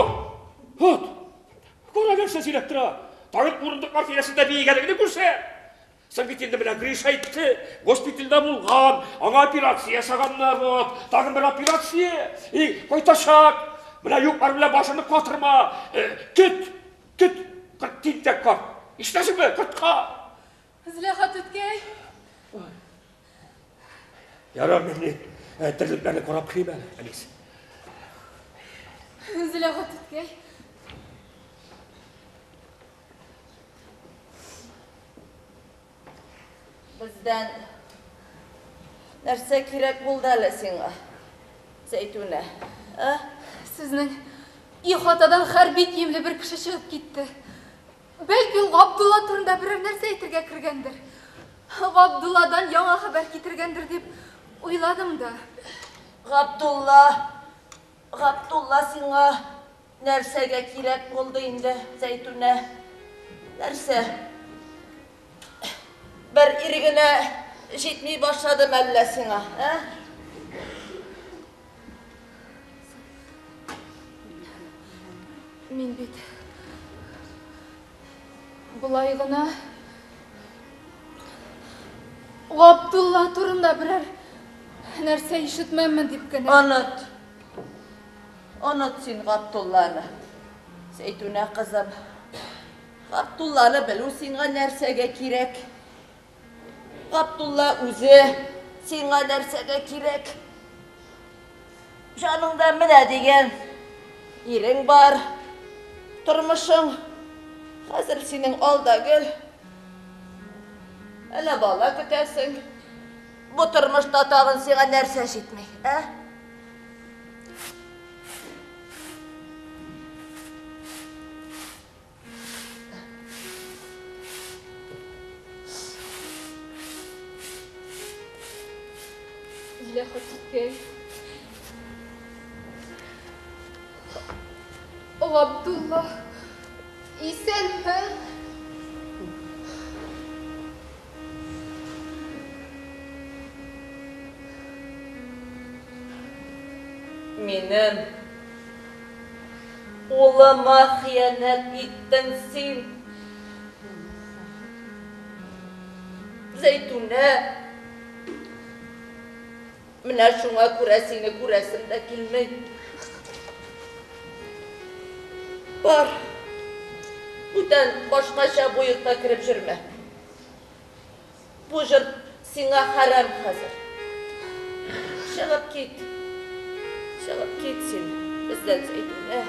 Вот. Кара нәрсә сөйләп тора. Тагын урындыклар тирәсендә биегәнеңне күрсә. Соң бит инде менә Гриша әйтте, госпитальдә булган, аңа операция ясаганнар, вот, тагын бер операция, и кайтачак. Менә юклар белән башыңны катырма. Көт, көт, кырт тинтәк карт. Ишетәсеңме, кортка? Зөләйха түткәй. Ярар, мин ни, терлекләрне карап керим әле, әнисе. Зөләйха түткәй. Бездән нәрсә кирәк булды әле сиңа, Зәйтүнә? Ә? Сезнең ихатадан хәрби киемле бер кеше чыгып китте. Бәлки ул Габдулла турында берәр нәрсә әйтергә кергәндер. Габдулладан яңа хәбәр китергәндер дип уйладым да. Габдулла, Габдулла сиңа Нәрсәгә кирәк булды инде, Зәйтүнә? Нәрсә? Бер ир генә җитми башлады мәллә сиңа, ә? Мин бит болай гына Габдулла турында берәр нәрсә ишетмәмме дип кенә. Оныт. Оныт син Габдулланы, Зәйтүнә кызым. Габдулланы белү сиңа нәрсәгә кирәк? Габдулла үзе сиңа нәрсәгә кирәк? Җаныңда менә дигән ирең бар. Тормышың хәзер синең алда гел. Әллә бала көтәсең. Бу тормышта тагын сиңа нәрсә җитми, ә? Зөләйха түткәй. Габдулла исәнме? Минем улыма хыянәт иттең син. Зәйтүнә. Менә шуңа күрә сине күрәсем дә килми. Бар. Бүтән башкача бу йортка кереп йөрмә. Бу җыр сиңа хәрам хәзер. Чыгып кит. Чыгып кит син бездән, Зәйтүнә.